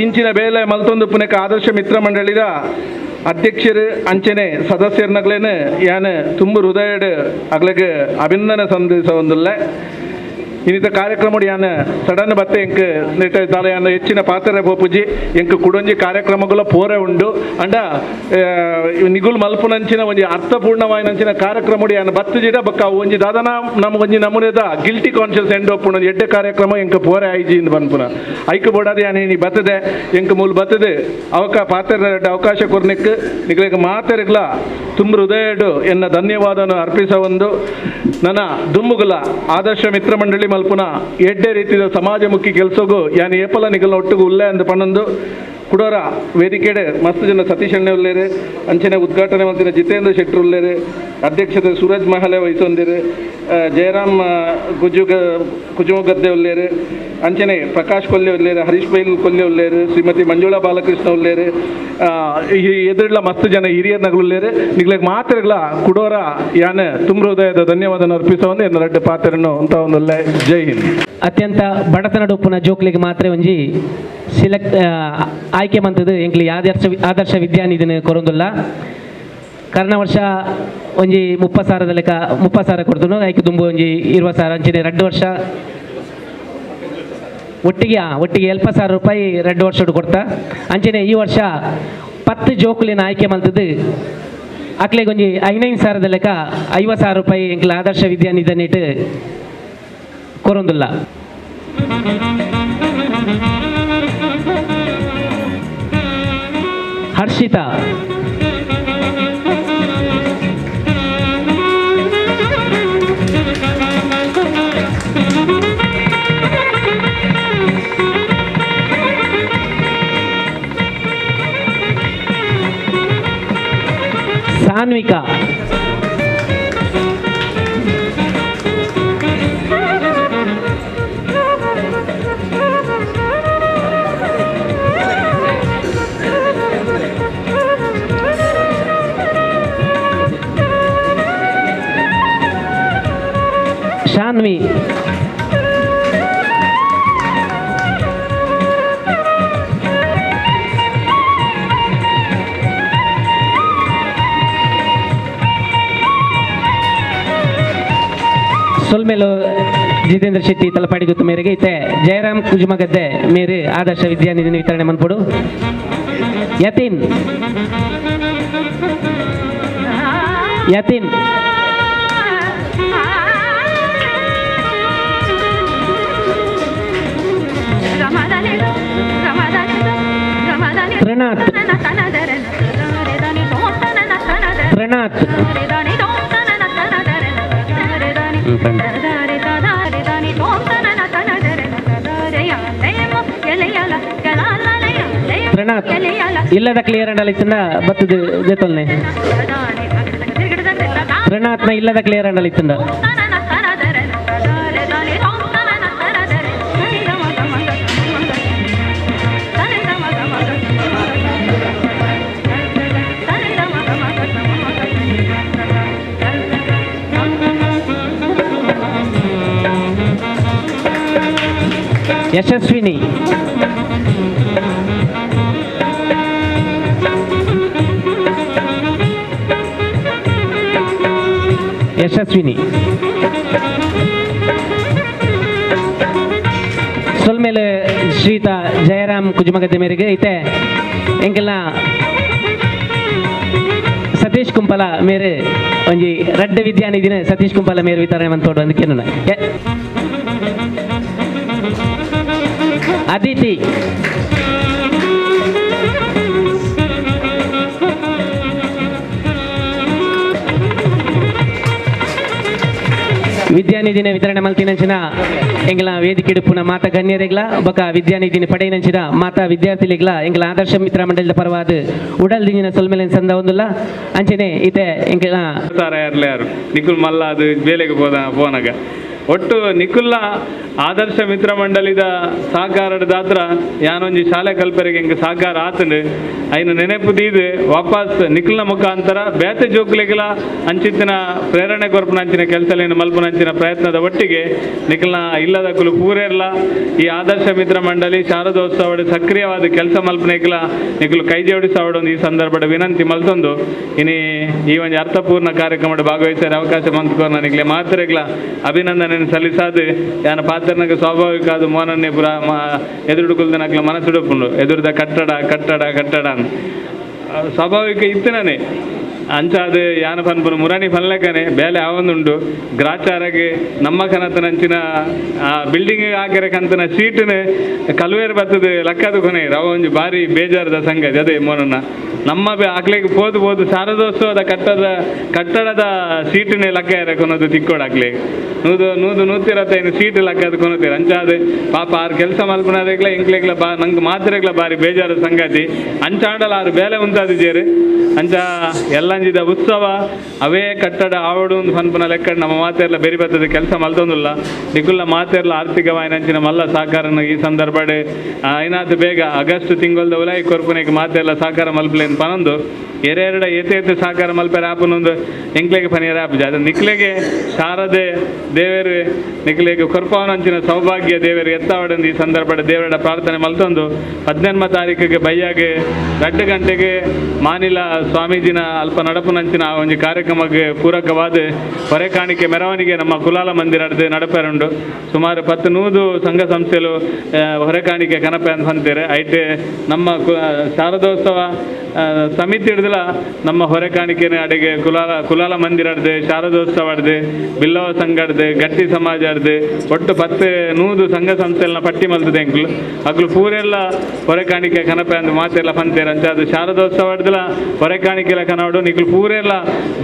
ಇಂಚಿನ ಬೇಲೆ ಮಲ್ತೊಂದು ಪುನಕ್ಕೆ ಆದರ್ಶ ಮಿತ್ರ ಮಂಡಳಿದ ಅಧ್ಯಕ್ಷರು ಅಂಚನೆ ಸದಸ್ಯರ್ನಗ್ಲೇನು ಯಾನ್ ತುಂಬ ಹೃದಯಡ್ ಅಗ್ಲಗೆ ಅಭಿನಂದನೆ ಸಂದೇಶ. ಇನ್ನಿತ ಕಾರ್ಯಕ್ರಮ ಯಾನ್ ಸಡನ್ ಬತ್ತೆ ಎಂಕ್ ನೆಟ್ಟ ದಾಲ ಯಾನ್ ಹೆಚ್ಚಿನ ಪಾತ್ರ ಪೋಪುಜಿ ಎಂಕ್ ಕುಡೊಂಜಿ ಕಾರ್ಯಕ್ರಮಗಳ ಪೋರೆ ಉಂಡು ಅಂಡ ನಿಗುಲ್ ಮಲ್ಪುನಂಚಿನ ಒಂಜಿ ಅರ್ಥಪೂರ್ಣವಾಯಿನಂಚಿನ ಕಾರ್ಯಕ್ರಮ ಯಾನ್ ಬತ್ತುಜಿಡ ಬಕ್ಕ ಒಂಜಿ ದಾದನ ನಮ್ಮ ಒಂಜಿ ನಮೂನೆದ ಗಿಲ್ಟಿ ಕಾನ್ಷಿಯಸ್ ಎಂಡ್ ಒಪ್ಪುನ ಒಂಜಿ ಎಡ್ಡೆ ಕಾರ್ಯಕ್ರಮ ಎಂಕ್ ಪೋರೆ ಆಯ್ಜಿ ಇಂದ್ ಪನ್ಪುನ ಐಕ್ ಬೋಡಾದ ಯಾನ್ ಇನಿ ಬತ್ತದೆ ಎಂಕ್ ಮೂಲು ಬತ್ತದೆ ಅವಕ ಪಾತ್ರ ಅವಕಾಶ ಕೊರ್ನಿಕ್ ನಿಗ್ಲೆಗ್ ಮಾತೆರ್ಗ್ಲ ತುಂಬ ಹೃದಯಡು ಎನ್ನ ಧನ್ಯವಾದವನ್ನು ಅರ್ಪಿಸ ಒಂದು ನನ್ನ ದುಮ್ಮುಗುಲ ಆದರ್ಶ ಮಿತ್ರ ಮಂಡಳಿ ಮಲ್ಪುನ ಎಡ್ಡೆ ರೀತಿಯ ಸಮಾಜಮುಖಿ ಕೆಲಸಗೂ ಯಾನ್ ಏಪಲ ನಿಗಲ್ನ ಒಟ್ಟಿಗೆ ಉಲ್ಲೆ ಅಂದ್ ಪನ್ನೊಂದು ಕುಡೋರ ವೇದಿಕೆಡೆ ಮಸ್ತ್ ಜನ ಸತೀಶ್ ಅಣ್ಣೆ ಉಲ್ಲೇರು ಅಂಚನೆ ಉದ್ಘಾಟನೆ ಮಲ್ತಿನ ಜಿತೇಂದ್ರ ಶೆಟ್ಟರ್ ಉಲ್ಲೇರು ಅಧ್ಯಕ್ಷತೆ ಸೂರಜ್ ಮಹಲೆ ವಹಿಸೊಂದಿರು ಜಯರಾಮ್ ಕುಜುಮಗದ್ದೆ ಉಲ್ಲೇರು ಅಂಚನೆ ಪ್ರಕಾಶ್ ಕೊಲ್ಲೆ ಉಲ್ಲೇರು ಹರೀಶ್ ಬೈಲ್ ಕೊಲ್ಲೆ ಉಲ್ಲೇರು ಶ್ರೀಮತಿ ಮಂಜುಳಾ ಬಾಲಕೃಷ್ಣ ಉಲ್ಲೇರು ಎದುರುಳ್ಳ ಮಸ್ತ್ ಜನ ಹಿರಿಯರ್ ನಗಲು ಉಲ್ಲೇರು ನಿಗ್ಲೆಗ್ ಮಾತ್ರಗಳ ಕುಡೋರ ಯಾನ್ ತುಂಬ ಹೃದಯದ ಧನ್ಯವಾದ ಅರ್ಪಿಸೋಂದು ಎನ್ನ ರಡ್ಡು ಪಾತ್ರನ್ನು ಅಂತ ಒಂದೊಳ್ಳೆ. ಜೈ ಹಿಂದ್. ಅತ್ಯಂತ ಬಡತನ ಉಪ್ಪುನ ಜೋಕ್ಲಿಗೆ ಮಾತ್ರ ಒಂಜಿ ಸಿಲೆಕ್ಟ್ ಆಯ್ಕೆ ಮಂತದ್ದು ಎಂಕ್ಲಿ ಆದರ್ಶ ವಿದ್ಯಾನಿಧಿನ ಕೊರೊಂದುಲ್ಲ. ಕರ್ನ ವರ್ಷ ಒಂಜಿ 30,000 ಲೆಕ್ಕ 30,000 ಕೊಡ್ತನು ಐಕ್ ದುಂಬು ಒಂಜಿ 20,000 ಅಂಚನೆ 2 ವರ್ಷ ಒಟ್ಟಿಗೆ ಒಟ್ಟಿಗೆ 70,000 ರೂಪಾಯಿ 2 ವರ್ಷ ಕೊಡ್ತಾ ಅಂಚನೆ ಈ ವರ್ಷ 10 ಜೋಕುಲಿನ ಆಯ್ಕೆ ಮಂತದ್ದು ಅಕ್ಲೆಗೆ ಒಂಜಿ 5,000 ಲೆಕ್ಕ 50,000 ರೂಪಾಯಿ ಎಂಕ್ಲ ಆದರ್ಶ ವಿದ್ಯಾನಿಧಿ ಕೊರೊಂದುಲ್ಲ. ಹರ್ಷಿತಾ ಸಾನ್ವಿಕಾ ಶಾನ್ವಿ ಸೊಲ್ಮೇಲು ಜಿತೇಂದ್ರ ಶೆಟ್ಟಿ ತಲಪಾಡಿ ಗುತ್ತು ಮೇರೆಗೆ ಇತ್ತೆ ಜಯರಾಮ್ ಕುಜುಮಗದ್ದೆ ಮೇರೆ ಆದರ್ಶ ವಿದ್ಯಾನಿಧಿ ವಿತರಣೆ ಮನ್ಪುಡು. ಯತೀನ್ ಯತೀನ್ ಪ್ರಣಾತ್ ಪ್ರಣಾತ್ ಪ್ರಣಾತ್ ಇಲ್ಲದ ಕ್ಲಿಯರ್ ಅಂಡಲಿತ್ತಿಂದ ಬತ್ತದ ಜೊತಲ್ನೆ ಪ್ರಣಾತ್ನ ಇಲ್ಲದ ಕ್ಲಿಯರ್ ಅಂಡಲಿತ್ತಿಂದ ಯಶಸ್ವಿನಿ ಯಶಸ್ವಿನಿ. ಸೊಲ್ಮೇಲೆ ಶ್ರೀತ ಜಯರಾಮ್ ಕುಜುಮಗದ್ದೆ ಮೇರೆಗೆ ಐತೆ ಎಂಕೆಲ್ಲ ಸತೀಶ್ ಕುಂಪಲ ಮೇರೆ ಒಂಜಿ ರಡ್ಡ ವಿದ್ಯಾನಿಧಿನ ಸತೀಶ್ ಕುಂಪಲ ಮೇರೆ ವಿತರಣೆ ಮಂತೋಡು ಅಂದಕ್ಕೆ ಅದಿತಿ. ವಿದ್ಯಾನಿಧಿನ ವಿತರಣೆ ಮಲ್ತಿನಂಚಿನ ಎಂಗ್ಲ ವೇದಿಕೆ ಪುನಃ ಮಾತಾ ಗಣ್ಯರಿಗ್ಲ ಬೊಕ ವಿದ್ಯಾನಿಧಿನ ಪಡೆಯಿನಂಚಿನ ಮಾತಾ ವಿದ್ಯಾರ್ಥಿಲಿಗ್ಲ ಎಂಗ್ಲ ಆದರ್ಶ ಮಿತ್ರ ಮಂಡಲದ ಪರವಾದ ಉಡಲ್ ದಿಂಜಿನ ಸೊಲ್ಮೆಲೆ ಸಂದ ಒಂದುಲ್ಲ ಅಂಚನೆ ಇತೆ ಎಂಗ್ಲ ಯಾರು ನಿಖುಲ್ ಮಲ್ಲ ಅದು ಬೇಲೆಗೆ ಹೋದ ಪೋನಾಗ ಒಟ್ಟು ನಿಖುಲ್ಲ ಆದರ್ಶ ಮಿತ್ರ ಮಂಡಳಿದ ಸಹಕಾರದ ದಾತ್ರ ಯಾನೊಂಜಿ ಶಾಲೆ ಕಲ್ಪರಿಗೆ ಹಿಂಗೆ ಸಹಕಾರ ಆತಂಡು ಐನು ನೆನಪು ದೀದು ವಾಪಸ್ ನಿಖುಲ್ನ ಮುಖಾಂತರ ಬೇತೆ ಜೋಕ್ಲಿಗೆಲ್ಲ ಅಂಚಿತ್ತಿನ ಪ್ರೇರಣೆ ಕೊರ್ಪುನ ಅಂಚಿನ ಕೆಲಸಲೇನು ಮಲ್ಪುನ ಅಂಚಿನ ಪ್ರಯತ್ನದ ಒಟ್ಟಿಗೆ ನಿಖಲ್ನ ಇಲ್ಲದಕ್ಕಲು ಪೂರೆರ್ಲ ಈ ಆದರ್ಶ ಮಿತ್ರ ಮಂಡಳಿ ಶಾರದೋತ್ಸವ ಸಕ್ರಿಯವಾದ ಕೆಲಸ ಮಲ್ಪನೆಗ್ಲ ನಿಖಲು ಕೈ ಜೋಡಿಸಾವಡೊಂದು ಈ ಸಂದರ್ಭದ ವಿನಂತಿ ಮಲ್ತೊಂದು ಇನಿ ಈ ಒಂದು ಅರ್ಥಪೂರ್ಣ ಕಾರ್ಯಕ್ರಮದ ಭಾಗವಹಿಸಿದ ಅವಕಾಶ ಮಂತ್ಕೋರ್ನ ನಿಗ್ಲೆ ಮಾತ್ರೆಗ್ಲ ಅಭಿನಂದನೆ ಸಲ್ಲಿಸಾದು ಯಾನ ಪಾತ್ರನಾಗ ಸ್ವಾಭಾವಿಕ ಅದು ಮೋನನ್ನೇ ಪುರ ಎದುರುಡುಕುಲ್ದನಕ್ಲ ಮನಸ್ಸುಡುಪುಂಡು ಎದುರುದ ಕಟ್ಟಡ ಕಟ್ಟಡ ಕಟ್ಟಡ ಸ್ವಾಭಾವಿಕ ಇತ್ತನೇ ಅಂಚಾದ ಯಾನ ಪನ್ಪುನು ಮುರಾಣಿ ಪನ್ಲೆಕನೆ ಬೇಲೆ ಆವೊಂದುಂಡು ಗ್ರಾಚಾರಗೆ ನಮ್ಮ ಕನತನಂಚಿನ ಆ ಬಿಲ್ಡಿಂಗ್ ಹಾಕಿರ ಕಂತನ ಸೀಟುನ ಕಲ್ವೇರು ಬರ್ತದೆ ಲಕ್ಕದ ಕೊನೆ ರವ ಒಂಜಿ ಬಾರಿ ಬೇಜಾರದ ಸಂಗತಿ ಅದೇ ಮೋನನ್ನ ನಮ್ಮ ಆಕ್ಲೆಗೆ ಪೋದು ಪೋದು ಶಾರದೋತ್ಸವದ ಕಟ್ಟಡದ ಸೀಟುನೇ ಲಕ್ಕ ಕೊನೋದು ತಿಕ್ಕೋಡು ಆಕ್ಲೆ ನೂದು ನೂದು ನೂತಿರತ್ತೈನು ಸೀಟು ಲಕ್ಕದ ಕೊನೋತೀರ ಅಂಚಾದ ಪಾಪ ಆರು ಕೆಲಸ ಮಲ್ಪನಾದೇಗ್ಲ ಎಂಕ್ಲೆಗ್ಲ ಬಾ ನಂಗೆ ಮಾತ್ರೆಗ್ಲ ಬಾರಿ ಬೇಜಾರದ ಸಂಗತಿ ಅಂಚಾಂಡಲ ಆರು ಬೇಲೆ ಉಂತಾದಿಜೇರು ಅಂಚ ಎಲ್ಲಂಜಿದ ಉತ್ಸವ ಅವೇ ಕಟ್ಟಡ ಆವಡು ಒಂದು ಪನ್ಪುನ ಲೆಕ್ಕ ನಮ್ಮ ಮಾತೆರ್ಲ ಬೆರಿ ಬರ್ತದೆ ಕೆಲಸ ಮಲ್ತೊಂದುಲ್ಲ ನಿಕುಲ್ಲ ಮಾತೆರ್ಲ ಆರ್ಥಿಕವಾಯಿನಂಚಿನ ಮಲ್ಲ ಸಹಕಾರನ ಈ ಸಂದರ್ಭಡ್ ಐನಾತ್ ಬೇಗ ಆಗಸ್ಟ್ ತಿಂಗಳದ ಉಲಾಯಿ ಕೊರ್ಪುನೆಗೆ ಮಾತೆರ್ಲ ಸಹಕಾರ ಮಲ್ಪಲೇನು ಪನೊಂದು ಎರೆರಡ ಏತೆ ಏತೆ ಸಹಕಾರ ಮಲ್ಪೆರ ಆಪನೊಂದು ಎಂಕ್ಲೆಗೆ ಪನಿಯರ ಆಪು ಅದು ನಿಕ್ಲೆಗೆ ಶಾರದೆ ದೇವರು ನಿಕ್ಲೆಗೆ ಕೊರ್ಪವನಂಚಿನ ಸೌಭಾಗ್ಯ ದೇವರು ಎತ್ತಾವಡಂದು ಈ ಸಂದರ್ಭದ ದೇವರ ಪ್ರಾರ್ಥನೆ ಮಲ್ತೊಂದು 18 ತಾರೀಕಿಗೆ ಬಯ್ಯಾಗೆ 2 ಗಂಟೆಗೆ ಮಾನಿಲ ಸ್ವಾಮೀಜಿನ ಅಲ್ಪ ನಡಪುನಂಚಿನ ಆ ಒಂದು ಕಾರ್ಯಕ್ರಮಕ್ಕೆ ಪೂರಕವಾದ ಹೊರೆ ಕಾಣಿಕೆ ಮೆರವಣಿಗೆ ನಮ್ಮ ಕುಲಾಲ ಮಂದಿರದ ನಡಪೆರುಂಡು ಸುಮಾರು 10-100 ಸಂಘ ಸಂಸ್ಥೆಗಳು ಹೊರೆ ಕಾಣಿಕೆ ಕನಪೆ ಅಂತ ಅಂತಾರೆ ಐಟೆ ನಮ್ಮ ಶಾರದೋತ್ಸವ ಸಮಿತಿ ಹಿಡಿದಲ ನಮ್ಮ ಹೊರೆ ಕಾಣಿಕೆನೆ ಅಡಿಗೆ ಕುಲಾಲ ಕುಲಾಲ ಮಂದಿರ ಅಡ್ದು ಶಾರದೋತ್ಸವ ಅಡ್ದು ಬಿಲ್ಲವ ಸಂಘ ಅಡ್ದು ಗಟ್ಟಿ ಸಮಾಜ ಅಡ್ದು ಒಟ್ಟು 10-100 ಸಂಘ ಸಂಸ್ಥೆಗಳನ್ನ ಪಟ್ಟಿ ಮಲ್ತದೆ ಎಂಕ್ಲು ಅಗ್ಲು ಪೂರೆಲ್ಲ ಹೊರೆ ಕಾಣಿಕೆ ಕನಪೆ ಅಂದ್ ಮಾತೆಲ್ಲ ಪಂತೇರು ಅಂಚ ಅದು ಶಾರದೋತ್ಸವ ಅಡ್ದಲ ಹೊರೆ ಕಾಣಿಕೆಲ ಕನವಡು ನಿಕ್ಲು ಪೂರೆಲ್ಲ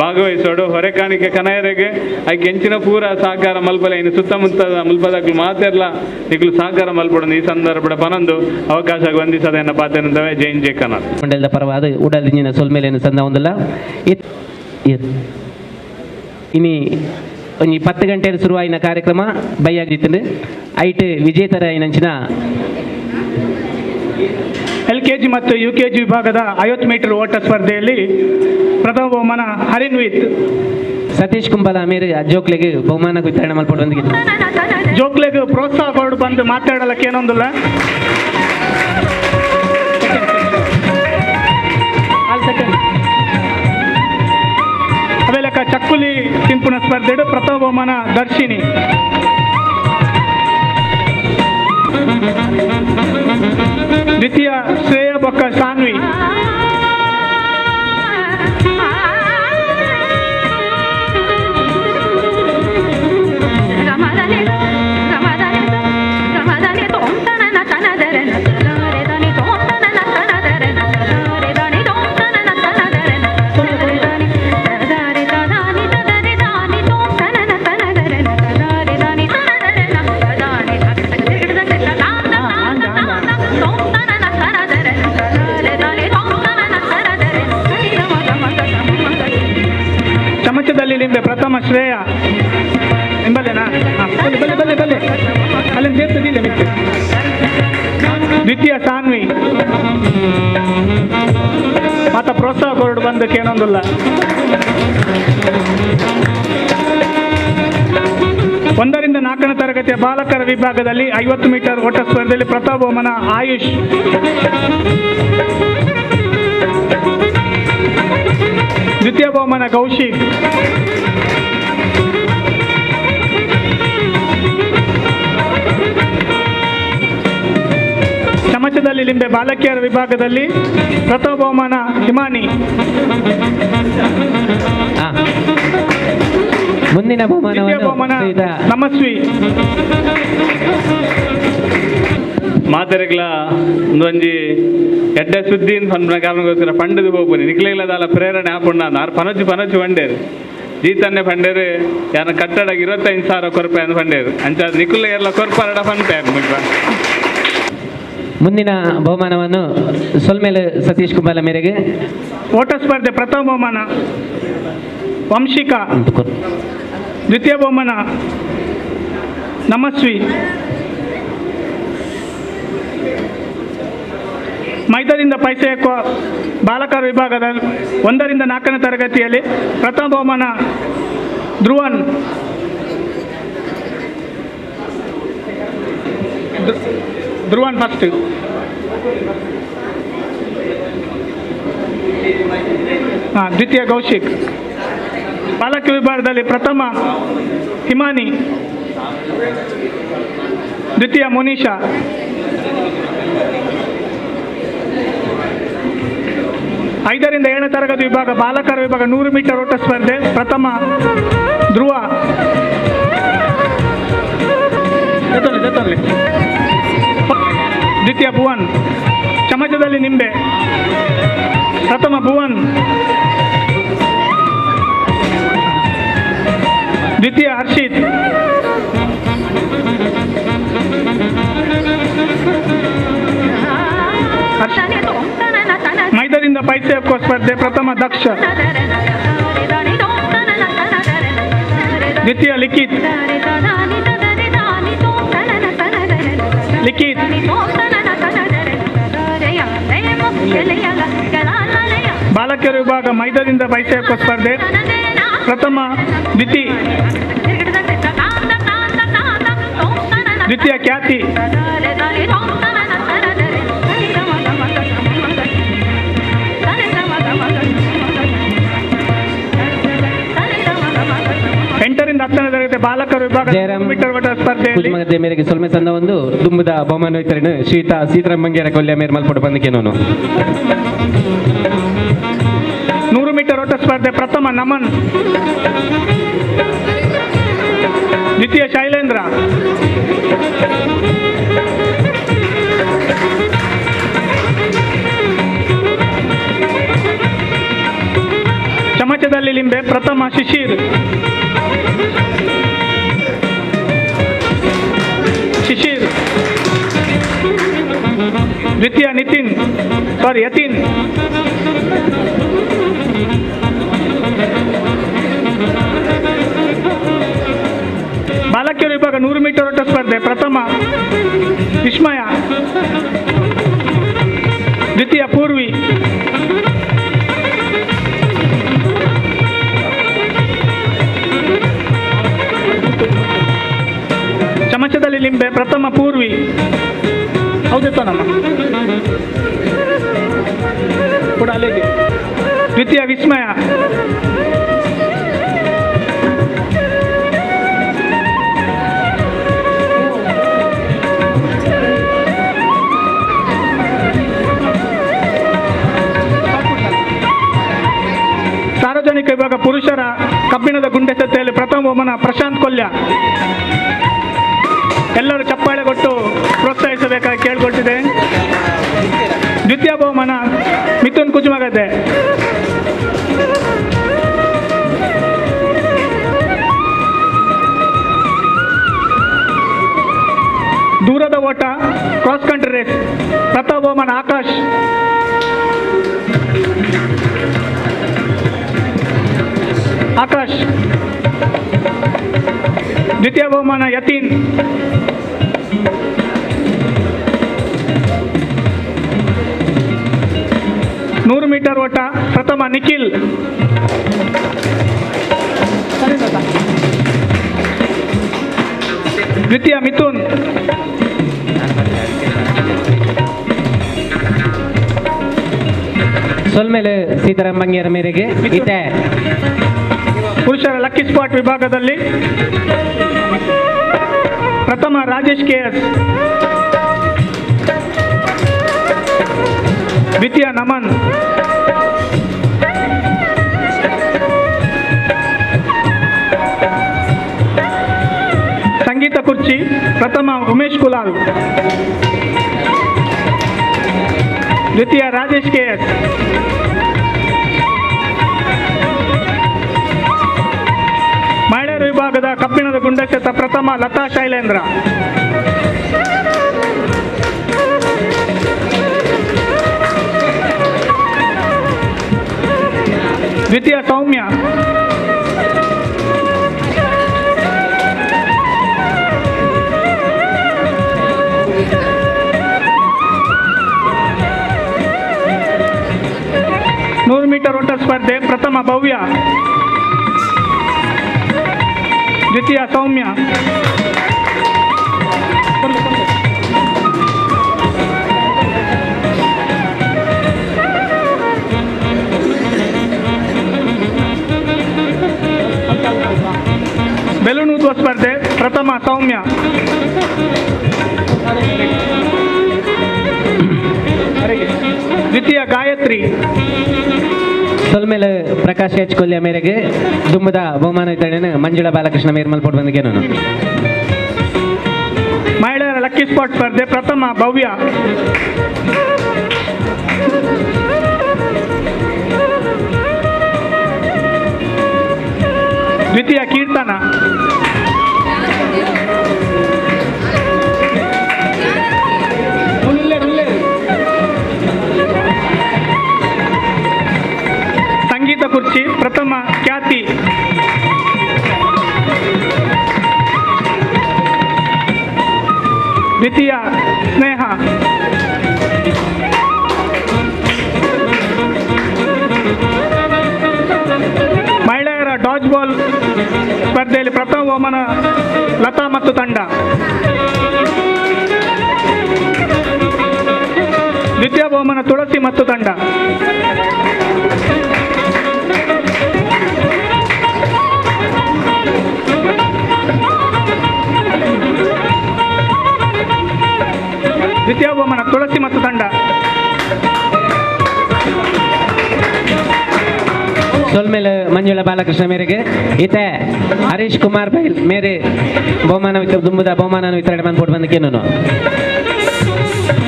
ಭಾಗವಹಿಸೋಡು ಹೊರೆ ಕಾಣಿಕೆ ಕನಯರಿಗೆ ಐಕೆ ಹೆಂಚಿನ ಪೂರ ಸಹಕಾರ ಮಲ್ಪಲೆ ಇನ್ನು ಸುತ್ತಮುತ್ತ ಮುಲ್ಪದಾಗ್ಲು ಮಾತೆಲ್ಲ ನಿಕ್ಲು ಸಹಕಾರ ಮಲ್ಪಡು ಈ ಸಂದರ್ಭದ ಪನೊಂದು ಅವಕಾಶ ವಂದಿಸದೆನ್ನ ಪಾತೆನಂದವೆ ಜೈನ್ ಜೆ ಕನ್ನಡ ಮಂಡಲದ ಪರವಾದ ಉಡಲ್ ದಿಂಜಿನ ಸೊಲ್ಮೇಲೆಯನ್ನು ಸಂದ ಒಂದಲ್ಲ ಇನಿ ಒಂಜಿ 10 ಗಂಟೆ ಶುರುವಾಯಿನ ಕಾರ್ಯಕ್ರಮ ಬೈಯಾಗಿತ್ತು ಐಟ್ ವಿಜೇತರ ಏನಂಚಿನ ಎಲ್ ಕೆ ಜಿ ಮತ್ತು ಯು ಕೆ ಜಿ ವಿಭಾಗದ 50 ಮೀಟರ್ ಓಟ ಸ್ಪರ್ಧೆಯಲ್ಲಿ ಪ್ರಥಮ ಬಹುಮಾನ ಹರಿನ್ವಿತ್ ಸತೀಶ್ ಕುಂಬಲ ಮೇರೆ ಜೋಕ್ಲೆಗೆ ಬಹುಮಾನ ವಿತರಣೆ ಮಲ್ಪಡು ಜೋಕ್ಲೆಗೆ ಪ್ರೋತ್ಸಾಹ ಕೊಡು ಬಂದು ಮಾತಾಡಲಕ್ಕೆ ಏನೊಂದಿಲ್ಲ ಅವೆಲ್ಲಕ ಚಕ್ಕುಲಿ ತಿಂಪುನ ಸ್ಪರ್ಧೆ ಪ್ರಥಮ ಬಹುಮಾನ ದರ್ಶಿನಿ. ದ್ವಿತೀಯ ಶ್ರೇಯ ಬೊಕ್ಕ ಸಾನ್ವಿ. ಚಮಚದಲ್ಲಿ ಲಿಂಬೆ ಪ್ರಥಮ ಶ್ರೇಯ ನಿಂಬಲ್ಲೇನಾ? ಬಲ್ಲೆ ಬಲ್ಲೆ ಬಲ್ಲೆ ಬಲ್ಲೆ ಅಲ್ಲಿ ಸೇರ್ತದಿಲ್ಲ ಮಿತ್ರ. ದ್ವಿತೀಯ ಸಾನ್ವಿ. ಮಾತ ಪ್ರೋತ್ಸಾಹ ಕೊರಡು ಬಂದಕ್ಕೆ ಏನೊಂದಿಲ್ಲ. 1 ರಿಂದ 4ನೇ ತರಗತಿಯ ಬಾಲಕರ ವಿಭಾಗದಲ್ಲಿ 50 ಮೀಟರ್ ಓಟ ಸ್ಪರ್ಧೆಯಲ್ಲಿ ಪ್ರಥಮ ಬಹುಮಾನ ಆಯುಷ್. ದ್ವಿತೀಯ ಬಹುಮಾನ ಕೌಶಿಕ್. ಚಮಚದಲ್ಲಿ ಲಿಂಬೆ ಬಾಲಕಿಯರ ವಿಭಾಗದಲ್ಲಿ ಪ್ರಥಮ ಬಹುಮಾನ ಹಿಮಾನಿ. ಮುಂದಿನ ಬಹುಮಾನ ನಮಸ್ವಿ. ಮಾತೆರೆಗ್ಲ ಒಂದೊಂಜಿ ಎಡ್ಡೆ ಸುದ್ದಿ ಪನ್ಪುನ ಕಾರಣಕ್ಕೋಸ್ಕರ ಪಂಡದು ಪೋಪುನಿ ನಿಕ್ಲೆಗ್ಲದಾಲ ಪ್ರೇರಣೆ ಆಪುಂಡ ಆರು ಪನೊಚ್ಚು ಪನೊಚ್ಚು ಪಂಡೇರು ಜೀತನ್ನೇ ಪಂಡೇರು ಯಾರ ಕಟ್ಟಡ 25,000 ಕೊರ್ಪೆ ಅಂದ್ ಪಂಡೇರು ಅಂಚ ನಿಕುಲ್ ಎಲ್ಲ ಕೊರ್ಪಾರಡ ಪನ್ಪೆ ಮುಲ್ಪ. ಮುಂದಿನ ಬಹುಮಾನವನ್ನು ಸೊಲ್ಮೇಲೆ ಸತೀಶ್ ಕುಂಬಾಲ ಮೇರೆಗೆ. ಓಟ ಸ್ಪರ್ಧೆ ಪ್ರಥಮ ಬಹುಮಾನ ವಂಶಿಕಾ, ದ್ವಿತೀಯ ಬಹುಮಾನ ನಮಸ್ವಿ. ಮೈದಾನದಿಂದ ಪೈಸೆ ಬಾಲಕರ ವಿಭಾಗದ 1 ರಿಂದ 4ನೇ ತರಗತಿಯಲ್ಲಿ ಪ್ರಥಮ ಬಹುಮಾನ ಧ್ರುವನ್, ಧ್ರುವನ್ ಫಸ್ಟ್. ದ್ವಿತೀಯ ಕೌಶಿಕ್. ಬಾಲಕ ವಿಭಾಗದಲ್ಲಿ ಪ್ರಥಮ ಹಿಮಾನಿ, ದ್ವಿತೀಯ ಮುನೀಶಾ. 5 ರಿಂದ 7ನೇ ತರಗತಿ ವಿಭಾಗ ಬಾಲಕರ ವಿಭಾಗ 100 ಮೀಟರ್ ಓಟ ಸ್ಪರ್ಧೆ ಪ್ರಥಮ ಧ್ರುವ, ದ್ವಿತೀಯ ಭುವನ್. ಚಮಚದಲ್ಲಿ ನಿಂಬೆ ಪ್ರಥಮ ಭುವನ್, ದ್ವಿತೀಯ ಹರ್ಷಿತ್. ಮೈದಾನದಿಂದ ಪೈಸೆ ಹಾಕುವ ಸ್ಪರ್ಧೆ ಪ್ರಥಮ ದಕ್ಷ, ದ್ವಿತೀಯ ಲಿಖಿತ್. ಲಿಖಿತ್ ಬಾಲಕಿಯರ ವಿಭಾಗ ಮೈದಾನದಿಂದ ಪೈಸೆ ಹಾಕುವ ಸ್ಪರ್ಧೆ ಪ್ರಥಮ ದ್ವಿತೀಯ, ದ್ವಿತೀಯ ಖ್ಯಾತಿ. 8 ರಿಂದ 10ನೇ ತರಗತಿ ಬಾಲಕರ ವಿಭಾಗ ಮೀಟರ್ ಓಟ ಸ್ಪರ್ಧೆಯಲ್ಲಿ ಮೇರೆಗೆ ಸೊಲ್ಮೆ ಸಂದ ಒಂದು ದುಂಬುದ ಬಹುಮಾನ ವಿತರಣೆ ಶ್ರೀತಾ ಸೀತಾರಾಮ್ ಮಂಗೇರ ಕೊಲ್ಯ ಮೇರ್ ಮಲ್ಪೊಡು ಬಂದಕೇನೋನು. 100 ಮೀಟರ್ ಓಟ ಸ್ಪರ್ಧೆ ಪ್ರಥಮ ನಮನ್, ದ್ವಿತೀಯ ಶೈಲೇಂದ್ರ. ಚಮಚದಲ್ಲಿ ಲಿಂಬೆ ಪ್ರಥಮ ಶಿಶಿರ್, ಶಿಶಿರ್, ದ್ವಿತೀಯ ನಿತಿನ್ ಸಾರಿ ಯತಿನ್. ಬಾಲಕಿಯರ ವಿಭಾಗ 100 ಮೀಟರ್ ಓಟ ಸ್ಪರ್ಧೆ ಪ್ರಥಮ ವಿಸ್ಮಯ, ದ್ವಿತೀಯ ಪೂರ್ವಿ. ಚಮಚದಲ್ಲಿ ಲಿಂಬೆ ಪ್ರಥಮ ಪೂರ್ವಿ. ಹೌದಿತ್ತ ನಮ್ಮ ಕೂಡ ಅಲ್ಲಿಗೆ. ದ್ವಿತೀಯ ವಿಸ್ಮಯ. ಸಾರ್ವಜನಿಕ ವಿಭಾಗ ಪುರುಷರ ಕಬ್ಬಿಣದ ಗುಂಡೆಸೆತೆಯಲ್ಲಿ ಪ್ರಥಮ ಬಹುಮಾನ ಪ್ರಶಾಂತ್ ಕೊಲ್ಯ. ಎಲ್ಲರೂ ಚಪ್ಪಾಳೆ ಕೊಟ್ಟು ಪ್ರೋತ್ಸಾಹಿಸಬೇಕಾಗಿ ಕೇಳಿಕೊಳ್ತಿದೆ. ದ್ವಿತೀಯ ಬಹುಮಾನ ಮಿಥುನ್ ಕುಜುಮಗದ್ದೆ. ದೂರದ ಓಟ ಕ್ರಾಸ್ ಕಂಟ್ರಿ ರೇಸ್ ಪ್ರಥಮ ಬಹುಮಾನ ಆಕಾಶ್, ಆಕಾಶ್, ದ್ವಿತೀಯ ಬಹುಮಾನ ಯತೀನ್. 100 ಮೀಟರ್ ಓಟ ಪ್ರಥಮ ನಿಖಿಲ್, ದ್ವಿತೀಯ ಮಿಥುನ್. ಸೊಲ್ಮೇಲೆ ಸೀತಾರಾಮ್ ಬಂಗೇರ ಮೇರೆಗೆ ಇತ್ತೆ ಪುರುಷರ ಲಕ್ಕಿ ಸ್ಪಾಟ್ ವಿಭಾಗದಲ್ಲಿ ಪ್ರಥಮ ರಾಜೇಶ್ ಕೆ ಎಸ್, ದ್ವಿತೀಯ ನಮನ್. ಸಂಗೀತ ಕುರ್ಚಿ ಪ್ರಥಮ ಉಮೇಶ್ ಕುಲಾಲ್, ದ್ವಿತೀಯ ರಾಜೇಶ್ ಕೆ ಎಸ್. ಮಹಿಳೆಯರ ವಿಭಾಗದ ಕಬ್ಬಿಣದ ಗುಂಡಕ್ಷತ ಪ್ರಥಮ ಲತಾ ಶೈಲೇಂದ್ರ, ದ್ವಿತೀಯ ಸೌಮ್ಯ. 100 ಮೀಟರ್ ಓಟ ಸ್ಪರ್ಧೆ ಪ್ರಥಮ ಭವ್ಯ, ದ್ವಿತೀಯ ಸೌಮ್ಯ. ಬೆಲೂನ್ ಊದುವ ಸ್ಪರ್ಧೆ ಪ್ರಥಮ ಸೌಮ್ಯ. ದ್ವಿತೀಯ ಗಾಯತ್ರಿ. ಸೊಲ್ಮೇಲೆ ಪ್ರಕಾಶ್ ಎಚ್ ಕೊಲ್ಯ ಮೇರೆಗೆ ದುಮ್ಮದ ಬಹುಮಾನ ವಿತರಣೆ ಮಂಜುಳಾ ಬಾಲಕೃಷ್ಣ ಮೇರ್ಮಲ್ಪೋಟ್ ಬಂದಿಗೆ ನಾನು. ಮಹಿಳೆಯರ ಲಕ್ಕಿ ಸ್ಪಾಟ್ ಸ್ಪರ್ಧೆ ಪ್ರಥಮ ಭವ್ಯ, ದ್ವಿತೀಯ ಕೀರ್ತನ. ಸಂಗೀತ ಕುರ್ಚಿ ಪ್ರಥಮ ಖ್ಯಾತಿ, ದ್ವಿತೀಯ ಸ್ನೇಹ. ಮಹಿಳೆಯರ ಡಾಜ್ ಬಾಲ್ ಸ್ಪರ್ಧೆಯಲ್ಲಿ ಪ್ರಥಮ ಬಹುಮಾನ ಲತಾ ಮತ್ತು ತಂಡ, ದ್ವಿತೀಯ ಬಹುಮಾನ ತುಳಸಿ ಮತ್ತು ತಂಡ. ದ್ವಿತೀಯ ಬಹುಮಾನ ತುಳಸಿ ಮತ್ತು ತಂಡ. ಸೊಲ್ಮೇಲೆ ಮಂಜುಳಾ ಬಾಲಕೃಷ್ಣ ಮೇರೆಗೆ ಈತ ಹರೀಶ್ ಕುಮಾರ್ ಬೈಲ್ ಮೇರೆ ಬಹುಮಾನ ದುಂಬುದ ಬಹುಮಾನ ವಿತರಣೆ ಬಂದ್ಬಿಟ್ಟು ಬಂದಕ್ಕೆ ನಾನು.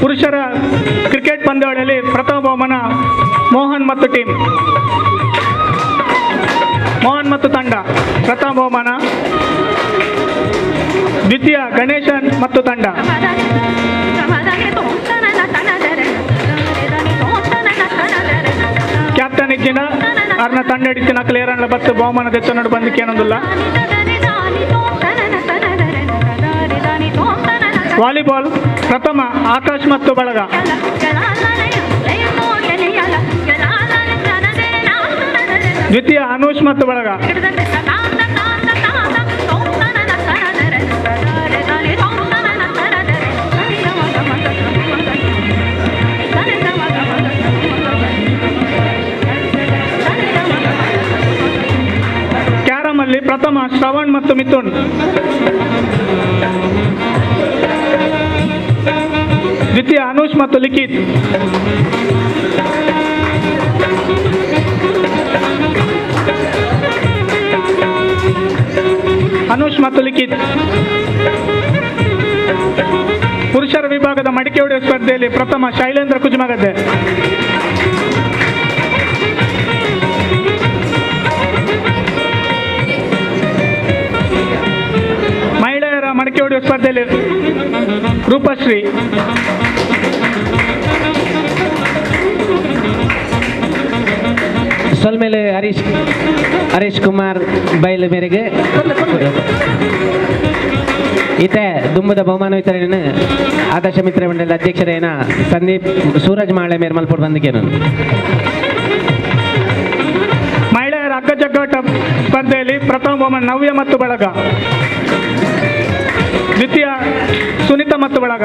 ಪುರುಷರ ಕ್ರಿಕೆಟ್ ಪಂದ್ಯಾವಳಿಯಲ್ಲಿ ಪ್ರಥಮ ಬಹುಮಾನ ಮೋಹನ್ ಮತ್ತು ಟೀಮ್, ಮೋಹನ್ ಮತ್ತು ತಂಡ ಪ್ರಥಮ ಬಹುಮಾನ, ದ್ವಿತೀಯ ಗಣೇಶನ್ ಮತ್ತು ತಂಡ. ಕ್ಯಾಪ್ಟನ್ ಇಜ್ಜಿನ ಅರ್ನ ತಂಡ ಇಡ್ತಿನ ಕ್ಲಿಯರ್ ಬತ್ತು ಬಹುಮಾನ ದೆಚ್ಚ ಬಂದಿಕ್ಕೆ ಏನೊಂದಿಲ್ಲ. ವಾಲಿಬಾಲ್ ಪ್ರಥಮ ಆಕಾಶ್ ಮತ್ತು ಬಳಗ, ದ್ವಿತೀಯ ಅನುಷ್ ಮತ್ತು ಬಳಗ. ಕ್ಯಾರಮ್ ಅಲ್ಲಿ ಪ್ರಥಮ ಶ್ರವಣ್ ಮತ್ತು ಮಿಥುನ್, ದ್ವಿತೀಯ ಅನುಷ್ ಮತ್ತು ಲಿಖಿತ್. ಅನುಷ್ ಮತ್ತು ಲಿಖಿತ್. ಪುರುಷರ ವಿಭಾಗದ ಮಡಿಕೆ ಹೊಡೆಯುವ ಸ್ಪರ್ಧೆಯಲ್ಲಿ ಪ್ರಥಮ ಶೈಲೇಂದ್ರ ಕುಜುಮಗದ್ದೆ, ಮಹಿಳೆಯರ ಮಡಿಕೆ ಹೊಡೆಯುವ ಸ್ಪರ್ಧೆಯಲ್ಲಿ ರೂಪಶ್ರೀ. ಸೊಲ್ಮೇಲೆ ಹರೀಶ್ ಹರೀಶ್ ಕುಮಾರ್ ಬೈಲ್ ಮೇರೆಗೆ ಈತ ದುಂಬದ ಬಹುಮಾನ ವಿತರಣೆ ಆದರ್ಶ ಮಿತ್ರ ಮಂಡಲದ ಅಧ್ಯಕ್ಷರೇನ ಸಂದೀಪ್ ಸೂರಜ್ ಮಾಳೆ ಮೇರ್ ಮಲ್ಪೋಡ್ ಬಂದಿಗೆ ನಾನು. ಮಹಿಳೆಯರ ಅಗ್ಗಜಗ್ಗಾಟ ಸ್ಪರ್ಧೆಯಲ್ಲಿ ಪ್ರಥಮ ಬಹುಮಾನ ನವ್ಯ ಮತ್ತು ಬಳಗ, ದ್ವಿತೀಯ ಸುನಿತಾ ಮತ್ತು ಬಳಗ.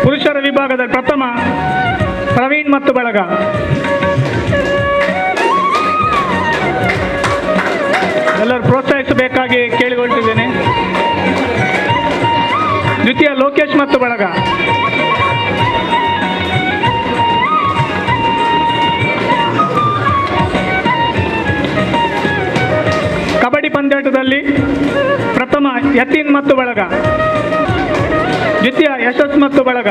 ಪುರುಷರ ವಿಭಾಗದ ಪ್ರಥಮ ಪ್ರವೀಣ್ ಮತ್ತು ಬಳಗ. ಎಲ್ಲರೂ ಪ್ರೋತ್ಸಾಹಿಸಬೇಕಾಗಿ ಕೇಳಿಕೊಳ್ತಿದ್ದೇನೆ. ದ್ವಿತೀಯ ಲೋಕೇಶ್ ಮತ್ತು ಬಳಗ. ಕಬಡ್ಡಿ ಪಂದ್ಯಾಟದಲ್ಲಿ ಪ್ರಥಮ ಯತೀನ್ ಮತ್ತು ಬಳಗ, ದ್ವಿತೀಯ ಯಶಸ್ ಮತ್ತು ಬಳಗ.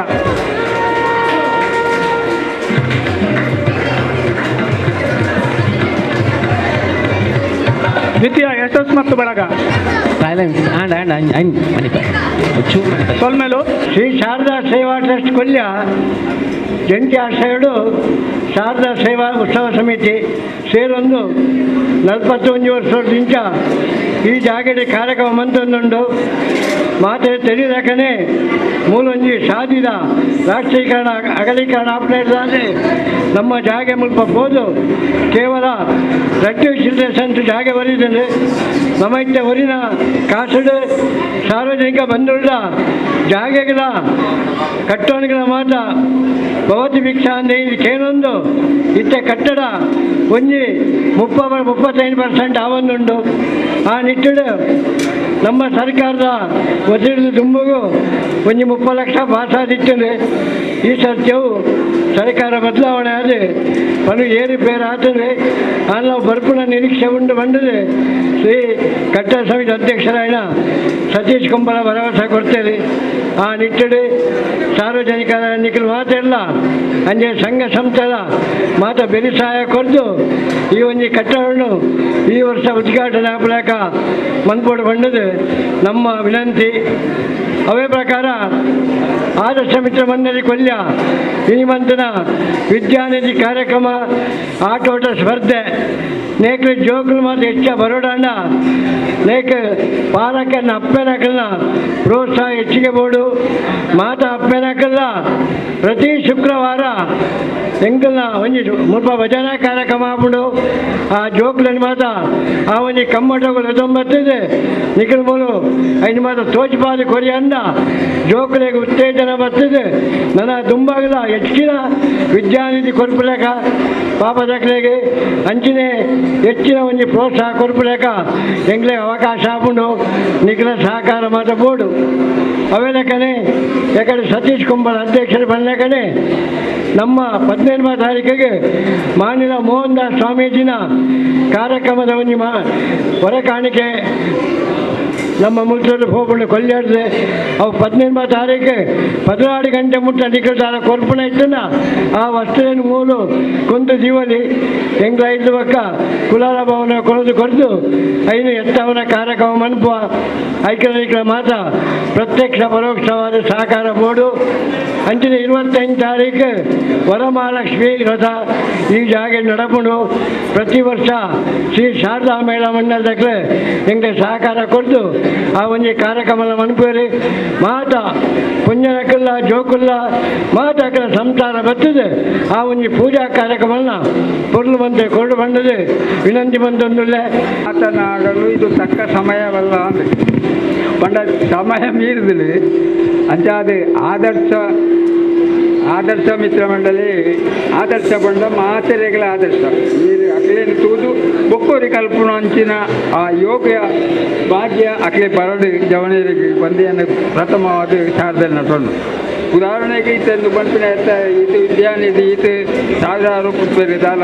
ದ್ವಿತೀಯ ಯಶಸ್ ಮತ್ತು ಬಳಗ. ಸೊಲ್ಮೇಲು ಶ್ರೀ ಶಾರದಾ ಸೇವಾ ಟ್ರಸ್ಟ್ ಕೊಲ್ಯ ಜಂಟಿ ಆಶ್ರಯಡು ಶಾರದಾ ಸೇವಾ ಉತ್ಸವ ಸಮಿತಿ ಸೇರೊಂದು 41 ವರ್ಷದಿಂದ ಈ ಜಾಗಡೆ ಕಾರ್ಯಕ್ರಮ ಮಂತೊಂದುಂಡು. ಮಾತೆ ತಿಳಿದಕನೆ ಮೂಲೊಂಜಿ ಸಾಧಿದ ರಾಷ್ಟ್ರೀಕರಣ ಅಗಲೀಕರಣ ಆಪಣೆ ನಮ್ಮ ಜಾಗೆ ಮುಲ್ಪ ಹೋದು ಕೇವಲ ರಡ್ಡು ಚಿಲ್ಲರೆ ಸಂತು ಜಾಗೆ ಒರಿದಂದ್ರೆ ನಮ್ಮ ಇತ್ತ ಒರಿನ ಕಾಸಡು ಸಾರ್ವಜನಿಕ ಬಂಧುಳ್ಳ ಜಾಗೆಗಳ ಕಟ್ಟೋಣಿಗಳ ಮಾತ್ರ ಭವತಿ ಭಿಕ್ಷಾ ಅಂದೆ ಇಲ್ಲಿ ಕೇನೊಂದು ಇತ್ತ ಕಟ್ಟಡ ಒಂಜಿ 35% ಆವೊಂದುಂಡು. ಆ ನಿಟ್ಟಿಡು ನಮ್ಮ ಸರ್ಕಾರದ ವಸೂಲಿ ದುಂಬುಗು ಒಂಜಿ 30 ಲಕ್ಷ ಪಾಸಾದಿತ್ತಂದ್ರೆ ಈ ಸರ್ತಿಯವು ಸರ್ಕಾರ ಬದಲಾವಣೆ ಆದರೆ ಪನು ಏರುಪೇರು ಆತಂದ್ರೆ ಆ ನಾವು ಬರ್ಪುನ ನಿರೀಕ್ಷೆ ಉಂಡು ಬಂದರೆ ಶ್ರೀ ಕಟ್ಟಡ ಸಮಿತಿ ಅಧ್ಯಕ್ಷರಾಯಣ ಸತೀಶ್ ಕುಂಬಳ ಭರವಸೆ ಕೊಡ್ತೇವೆ. ಆ ನಿಟ್ಟಿಡು ಸಾರ್ವಜನಿಕರ ನಿಖಿಲ್ ಮಾತೆಲ್ಲ ಅಂಜೆ ಸಂಘ ಸಂಸ್ಥೆದ ಮಾತ ಬೆಲೆ ಸಹಾಯ ಕೊಡ್ದು ಈ ಒಂದು ಕಟ್ಟಡವನ್ನು ಈ ವರ್ಷ ಉದ್ಘಾಟನೆ ಆಗಲಾಕ ಮನ್ಪೋಡು ಬಂದದ್ದು ನಮ್ಮ ವಿನಂತಿ. ಅವೇ ಪ್ರಕಾರ ಆದರ್ಶ ಮಿತ್ರ ಮಂಡಳಿ ಕೊಲ್ಯ ಶ್ರೀಮಂತನ ವಿದ್ಯಾನಿಧಿ ಕಾರ್ಯಕ್ರಮ ಆಟೋಟ ಸ್ಪರ್ಧೆ ನೇಕ್ಲು ಜೋಕ್ಲು ಮಾತ್ರ ಹೆಚ್ಚ ಬರೋಡಣ್ಣ ನೇಕ ಪಾಲಕನ ಅಪ್ಪನಕಲ್ನ ಪ್ರೋತ್ಸಾಹ ಹೆಚ್ಚಿಗೆ ಬೋಡು ಮಾತಾ ಅಪ್ಪನಕಲ್ಲ ಪ್ರತಿ ಶುಕ್ರವಾರ ಎಂಕಲ್ನ ಒಂಜಿ ಮುಲ್ಪ ಭಜನಾ ಕಾರ್ಯಕ್ರಮ ಆಪುಂಡು. ಆ ಜೋಕ್ಲನ್ ಮಾತ ಆ ಒಂಜಿ ಕಮ್ಮಟಗಳು ಎದೊಂಬತ್ತಿದೆ ನಿಖಲ್ ಮೂಲು ಐನು ಮಾತ ತೋಚಿಪಾದಿ ಕೊರಿಯಂದ ಜೋಕ್ಲೆಗ್ ಉತ್ತೇಜನ ಬರ್ತದೆ. ನನ್ನ ದುಂಬಾಗಲ ಹೆಚ್ಚಿನ ವಿದ್ಯಾನಿಧಿ ಕೊರ್ಪುಲೇಕ ಪಾಪದಕ್ಲೆಗೆ ಅಂಚಿನೇ ಹೆಚ್ಚಿನ ಒಂಜಿ ಪ್ರೋತ್ಸಾಹ ಕೊರ್ಪುಲೇಕ ಎಂಗ್ಲೆ ಅವಕಾಶ ಆಪುಂಡು. ನಿಖಲ ಸಹಕಾರ ಮಾತ ಬೋಡು. ಅವೆಲಕನೆ ಯಾಕಂದರೆ ಸತೀಶ್ ಕುಂಬಳ ಅಧ್ಯಕ್ಷರು ಬಂದಕನೆ ನಮ್ಮ 15ನೇ ತಾರೀಕಿಗೆ ಮಾನ್ಯ ಮೋಹನ್ ದಾಸ್ ಸ್ವಾಮೀಜಿನ ಕಾರ್ಯಕ್ರಮದ ಒಂದು ಹೊರ ಕಾಣಿಕೆ ನಮ್ಮ ಮುಲ್ತರು ಹೋಗ್ಬಂಡು ಕೊಲ್ಯಾಡ್ದೆ ಅವು 15ನೇ ತಾರೀಕು 16 ಗಂಟೆ ಮುಟ್ಟ ನಿಖಲ್ದಾರ ಕೊರ್ಪಣ ಇತ್ತನ ಆ ವಸ್ತುವಿನ ಮೂಲು ಕುಂತು ಜೀವಲಿ ಎಂಗ್ಲ ಐದು ಪಕ್ಕ ಕುಲಾಲ ಭವನ ಕೊಡದು ಕೊಡ್ದು ಐನು ಎತ್ತವನ ಕಾರ್ಯಕ್ರಮ ಮನ್ಪುವ ಐಕ್ಯ ಮಾತ ಪ್ರತ್ಯಕ್ಷ ಪರೋಕ್ಷವಾದ ಸಹಕಾರ ಬೋರ್ಡು. ಅಂಚಿನ 25 ತಾರೀಕು ವರಮಹಾಲಕ್ಷ್ಮಿ ವ್ರತ ಈ ಜಾಗೆ ನಡಪುಂಡು. ಪ್ರತಿ ವರ್ಷ ಶ್ರೀ ಶಾರದಾ ಮೇಳ ಮಂಡಲದಕ್ಕೆ ಎಂಗೆ ಸಹಕಾರ ಕೊಡ್ದು ಆ ಒಂಜಿ ಕಾರ್ಯಕ್ರಮ ಮನ್ಪುರಿ. ಮಾತ ಪುಣ್ಯನಕಲ್ಲ ಜೋಕುಲ್ಲ ಮಾತಾಕಲ ಸಂಸಾರ ಬರ್ತದೆ ಆ ಒಂಜಿ ಪೂಜಾ ಕಾರ್ಯಕ್ರಮನ ಪೊರ್ಲು ಬಂತೆ ಕೊರಡು ಬಂದದೆ ವಿನಂತಿ ಬಂದೊಂದುಳ್ಳೆ. ಮಾತನಾಡಲು ಇದು ತಕ್ಕ ಸಮಯವಲ್ಲ ಅಂದರೆ ಪಂಡ ಸಮಯ ಮೀರಿದಲಿ ಅಂಚಾದ ಆದರ್ಶ ಆದರ್ಶ ಮಿತ್ರ ಮಂಡಳಿ ಆದರ್ಶ ಬಂಡ ಮಾತೆರೆಗಳ ಆದರ್ಶ ನೀರು ಅಕ್ಲೇನು ತೂದು ಬೊಕ್ಕೋರಿ ಕಲ್ಪುನ ಅಂಚಿನ ಆ ಯೋಗ್ಯ ಭಾಗ್ಯ ಅಕ್ಲೆ ಬರಡು ಜವನಿಗೆ ಬಂದೆಯನ್ನು ಪ್ರಥಮವಾದ ಶಾರದೆ ನಟೊಂಡು. ಉದಾಹರಣೆಗೆ ಈತಂದು ಬಂಪಿನ ಈತ ವಿದ್ಯಾನಿಧಿ ಈತ ಸಾವಿರಾರು ಪುತ್ತರಿ ದಾಲ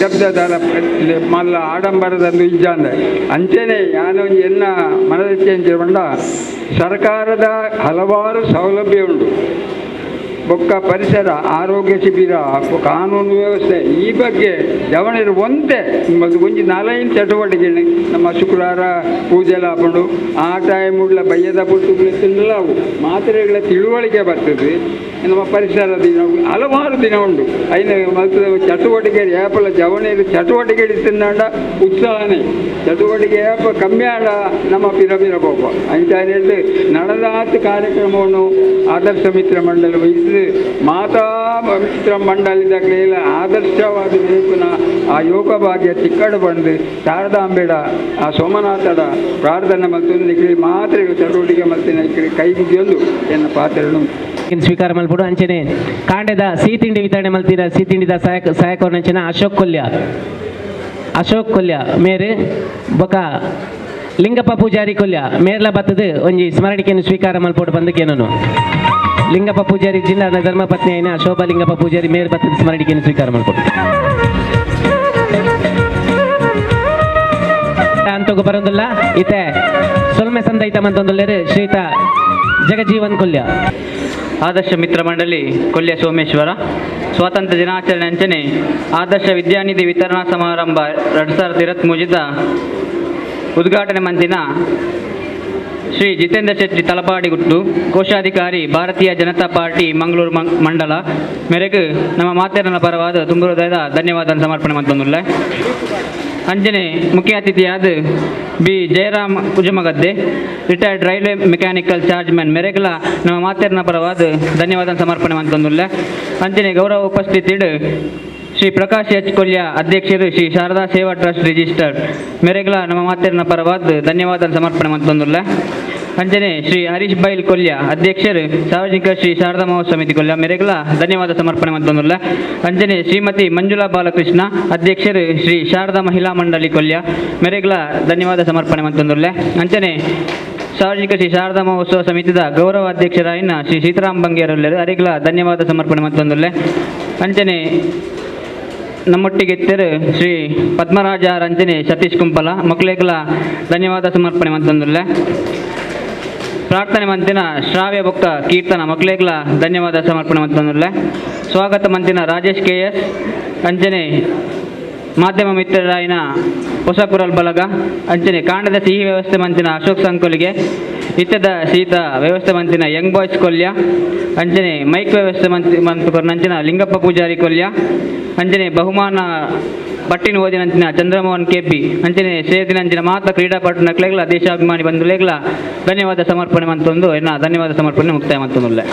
ಶಬ್ದ ದಾಲ ಮಲ್ಲ ಆಡಂಬರದಂದು ಇಜ್ಜಾಂದ ಅಂಚೆನೆ ಯಾನೊಂದು ಎನ್ನ ಮನದಚ್ಚೆ ಬಂಡ ಸರ್ಕಾರದ ಹಲವಾರು ಸೌಲಭ್ಯ ಉಂಟು. ಬೊಕ್ಕ ಪರಿಸರ ಆರೋಗ್ಯ ಶಿಬಿರ ಕಾನೂನು ವ್ಯವಸ್ಥೆ ಈ ಬಗ್ಗೆ ಜವಣರು ಒಂದೇ ಒಂಜಿ ನಾಲೈನ್ ಚಟುವಟಿಕೆ ನಮ್ಮ ಶುಕ್ರವಾರ ಪೂಜೆ ಲಾಪುಂಡು ಆ ಟೈಮ್ ಉಳ್ಳ ಬಯ್ಯದ ಪುಟ್ಟುಗಳು ತಿನ್ನಲಾವು ಮಾತ್ರೆಗಳ ತಿಳುವಳಿಕೆ ಬರ್ತದೆ. ನಮ್ಮ ಪರಿಸರ ದಿನ ಹಲವಾರು ದಿನ ಉಂಟು. ಐನ ಮತ್ತು ಚಟುವಟಿಕೆ ಏಪಲ ಜವಣಿಯರು ಚಟುವಟಿಕೆ ತಿನ್ನಾಂಡ ಉತ್ಸಾಹನೆ ಚಟುವಟಿಕೆ ಏಪ ಕಮ್ಮಿ ಆಡ ನಮ್ಮ ಪಿರ ಪಿರ ಬೋಪ ಅಂಚಾನೆ ನಡೆದಾತ ಕಾರ್ಯಕ್ರಮವನ್ನು ಆದರ್ಶ ಮಿತ್ರ ಮಂಡಲ ವಹಿಸಿ ಮಾತಾ ಮಿತ್ರ ಮಂಡಲಿದಾಗಲೆಲ್ಲ ಆದರ್ಶವಾದ ಬೇಕು ಆ ಯೋಗ ಭಾಗ್ಯ ಚಿಕ್ಕಡು ಬಂದು ಶಾರದಾಂಬೇಡ ಆ ಸೋಮನಾಥಡ ಪ್ರಾರ್ಥನೆ ಮತ್ತು ಇಕ್ಕಡಿ ಮಾತ್ರ ಚಟುವಟಿಕೆ ಮತ್ತು ಕೈ ಮುಗಿಯೊಂದು ಎನ್ನ ಪಾತ್ರನು ಸ್ವೀಕಾರ ಮಲ್ಪಡು. ಅಂಚನೆ ಕಾಂಡೆದ ಸಿಹಿ ತಿಂಡಿ ವಿತರಣೆ ಮಲ್ತಿರ ಸಿಹಿ ತಿಂಡಿದ ಸಹಾಯಕವರಂಚಿನ ಅಶೋಕ್ ಕೊಲ್ಯ ಅಶೋಕ್ ಕೊಲ್ಯ ಮೇರು ಬೊಕ ಲಿಂಗಪ್ಪ ಪೂಜಾರಿ ಕೊಲ್ಯ ಮೇರ್ಲ ಬತ್ತದ ಒಂಜಿ ಸ್ಮರಣಿಕೆಯನ್ನು ಸ್ವೀಕಾರ ಮಲ್ಪೋಡು ಬಂದಕ್ಕೇನನು ಲಿಂಗಪ್ಪ ಪೂಜಾರಿ ಜಿಲ್ಲಾ ಧರ್ಮಪತ್ನಿ అయిన ಶೋಭಾ ಲಿಂಗಪ್ಪ ಪೂಜಾರಿ ಮೇರ್ ಬತ್ತದ ಸ್ಮರಣಿಕೆಯನ್ನು ಸ್ವೀಕಾರ ಮಲ್ಪೋಡು ಅಂತಗೂ ಬರೋದಿಲ್ಲ ಇತ್ತೆ ಸೊಲ್ಮೆ ಸಂದೈತ ಮಂತೊಂದುಲ್ಲೇರು ಶ್ರೀತ ಜಗಜೀವನ್ ಕೊಲ್ಯ. ಆದರ್ಶ ಮಿತ್ರ ಮಂಡಳಿ ಕೊಲ್ಯ ಸೋಮೇಶ್ವರ ಸ್ವಾತಂತ್ರ್ಯ ದಿನಾಚರಣೆ ಅಂಚನೆ ಆದರ್ಶ ವಿದ್ಯಾನಿಧಿ ವಿತರಣಾ ಸಮಾರಂಭ 2023 ಉದ್ಘಾಟನೆ ಮಂದಿನ ಶ್ರೀ ಜಿತೇಂದ್ರ ಶೆಟ್ಟಿ ತಲಪಾಡಿಗುಟ್ಟು ಕೋಶಾಧಿಕಾರಿ ಭಾರತೀಯ ಜನತಾ ಪಾರ್ಟಿ ಮಂಗಳೂರು ಮಂಡಲ ಮೇರೆಗೆ ನಮ್ಮ ಮಾತೆರನ ಪರವಾದ ತುಂಬ ಹೃದಯದ ಧನ್ಯವಾದ ಸಮರ್ಪಣೆ ಮತ್ತೊಂದುಲ್ಲ. ಅಂಜನೆ ಮುಖ್ಯ ಅತಿಥಿಯಾದ B Jayaram Kujamagadde retired railway mechanical chargeman ಮೆರೆಗ್ಲ ನಮ್ಮ ಮಾತೆರನ ಪರವಾದ ಧನ್ಯವಾದ ಸಮರ್ಪಣೆ ಮತ್ತೊಂದುಲ್ಲ. ಅಂಜನೆ ಗೌರವ ಉಪಸ್ಥಿತಿಡು ಶ್ರೀ ಪ್ರಕಾಶ್ ಎಚ್ ಕೊಲ್ಯ ಅಧ್ಯಕ್ಷರು ಶ್ರೀ ಶಾರದಾ ಸೇವಾ ಟ್ರಸ್ಟ್ ರಿಜಿಸ್ಟರ್ ಮೆರೆಗ್ಲ ನಮ್ಮ ಮಾತೆರನ ಪರವಾದ ಧನ್ಯವಾದ ಸಮರ್ಪಣೆ ಮತ್ತೊಂದುಲ್ಲ. ಅಂಜನೆ ಶ್ರೀ ಹರೀಶ್ ಬೈಲ್ ಕೊಲ್ಯ ಅಧ್ಯಕ್ಷರು ಸಾರ್ವಜನಿಕ ಶ್ರೀ ಶಾರದಾ ಮಹೋತ್ಸವ ಸಮಿತಿ ಕೊಲ್ಯ ಮೆರೆಗ್ಲ ಧನ್ಯವಾದ ಸಮರ್ಪಣೆ ಮತ್ತೊಂದುಲ್ಲ. ಅಂಜನೆ ಶ್ರೀಮತಿ ಮಂಜುಳಾ ಬಾಲಕೃಷ್ಣ ಅಧ್ಯಕ್ಷರು ಶ್ರೀ ಶಾರದಾ ಮಹಿಳಾ ಮಂಡಳಿ ಕೊಲ್ಯ ಮೆರೆಗ್ಲ ಧನ್ಯವಾದ ಸಮರ್ಪಣೆ ಮತ್ತೊಂದುಲ್ಲ. ಅಂಜನೆ ಸಾರ್ವಜನಿಕ ಶ್ರೀ ಶಾರದಾ ಮಹೋತ್ಸವ ಸಮಿತಿದ ಗೌರವ ಅಧ್ಯಕ್ಷರಾಯಿನ ಶ್ರೀ ಸೀತಾರಾಮ್ ಬಂಗೇರಲ್ಲೆರು ಅರಿಗ್ಲ ಧನ್ಯವಾದ ಸಮರ್ಪಣೆ ಮತ್ತೊಂದುಲ್ಲ. ಅಂಜನೆ ನಮ್ಮೊಟ್ಟಿಗೆ ಇತ್ತರು ಶ್ರೀ ಪದ್ಮರಾಜ ರಂಜನೆ ಸತೀಶ್ ಕುಂಪಲ ಮಕ್ಕಳಿಗೆಲ್ಲ ಧನ್ಯವಾದ ಸಮರ್ಪಣೆ ಮತ್ತೊಂದುಲ್ಲ. ಪ್ರಾರ್ಥನೆ ಮಂತಿನ ಶ್ರಾವ್ಯ ಬೊಕ್ಕ ಕೀರ್ತನ ಮಕ್ಕಳಿಗೆಲ್ಲ ಧನ್ಯವಾದ ಸಮರ್ಪಣೆ ಮತ್ತೊಂದುಲ್ಲ. ಸ್ವಾಗತ ಮಂತಿನ ರಾಜೇಶ್ ಕೆ ಎಸ್ ಅಂಜನೆ ಮಾಧ್ಯಮ ಮಿತ್ರರಾಯಿನ ಹೊಸಕುರಲ್ ಬಲಗ ಅಂಚನೆ ಕಾಂಡದ ಸಿಹಿ ವ್ಯವಸ್ಥೆ ಮಂತಿನ ಅಶೋಕ್ ಸಂಕೊಲಿಗೆ ಇತ್ತದ ಶೀತ ವ್ಯವಸ್ಥೆ ಮಂತಿನ ಯಂಗ್ ಬಾಯ್ಸ್ ಕೊಲ್ಯ ಅಂಚನೆ ಮೈಕ್ ವ್ಯವಸ್ಥೆ ಮಂತಿ ಮಂತು ಲಿಂಗಪ್ಪ ಪೂಜಾರಿ ಕೊಲ್ಯ ಅಂಚನೆ ಬಹುಮಾನ ಪಟ್ಟಿನ ಓದಿನಂಚಿನ ಚಂದ್ರಮೋಹನ್ ಕೆಪಿ ಅಂಚನೆ ಸೇರಿನಂಚಿನ ಮಾತ ಕ್ರೀಡಾಪಟು ನಕ್ಲೆಗ್ಲ ದೇಶಾಭಿಮಾನಿ ಬಂಧುಲೆಗ್ಲ ಧನ್ಯವಾದ ಸಮರ್ಪಣೆ ಮಂತೊಂದು ಎನ್ನ ಧನ್ಯವಾದ ಸಮರ್ಪಣೆ ಮುಕ್ತಾಯ ಮಂತೊಂದುಲ್ಲೆ.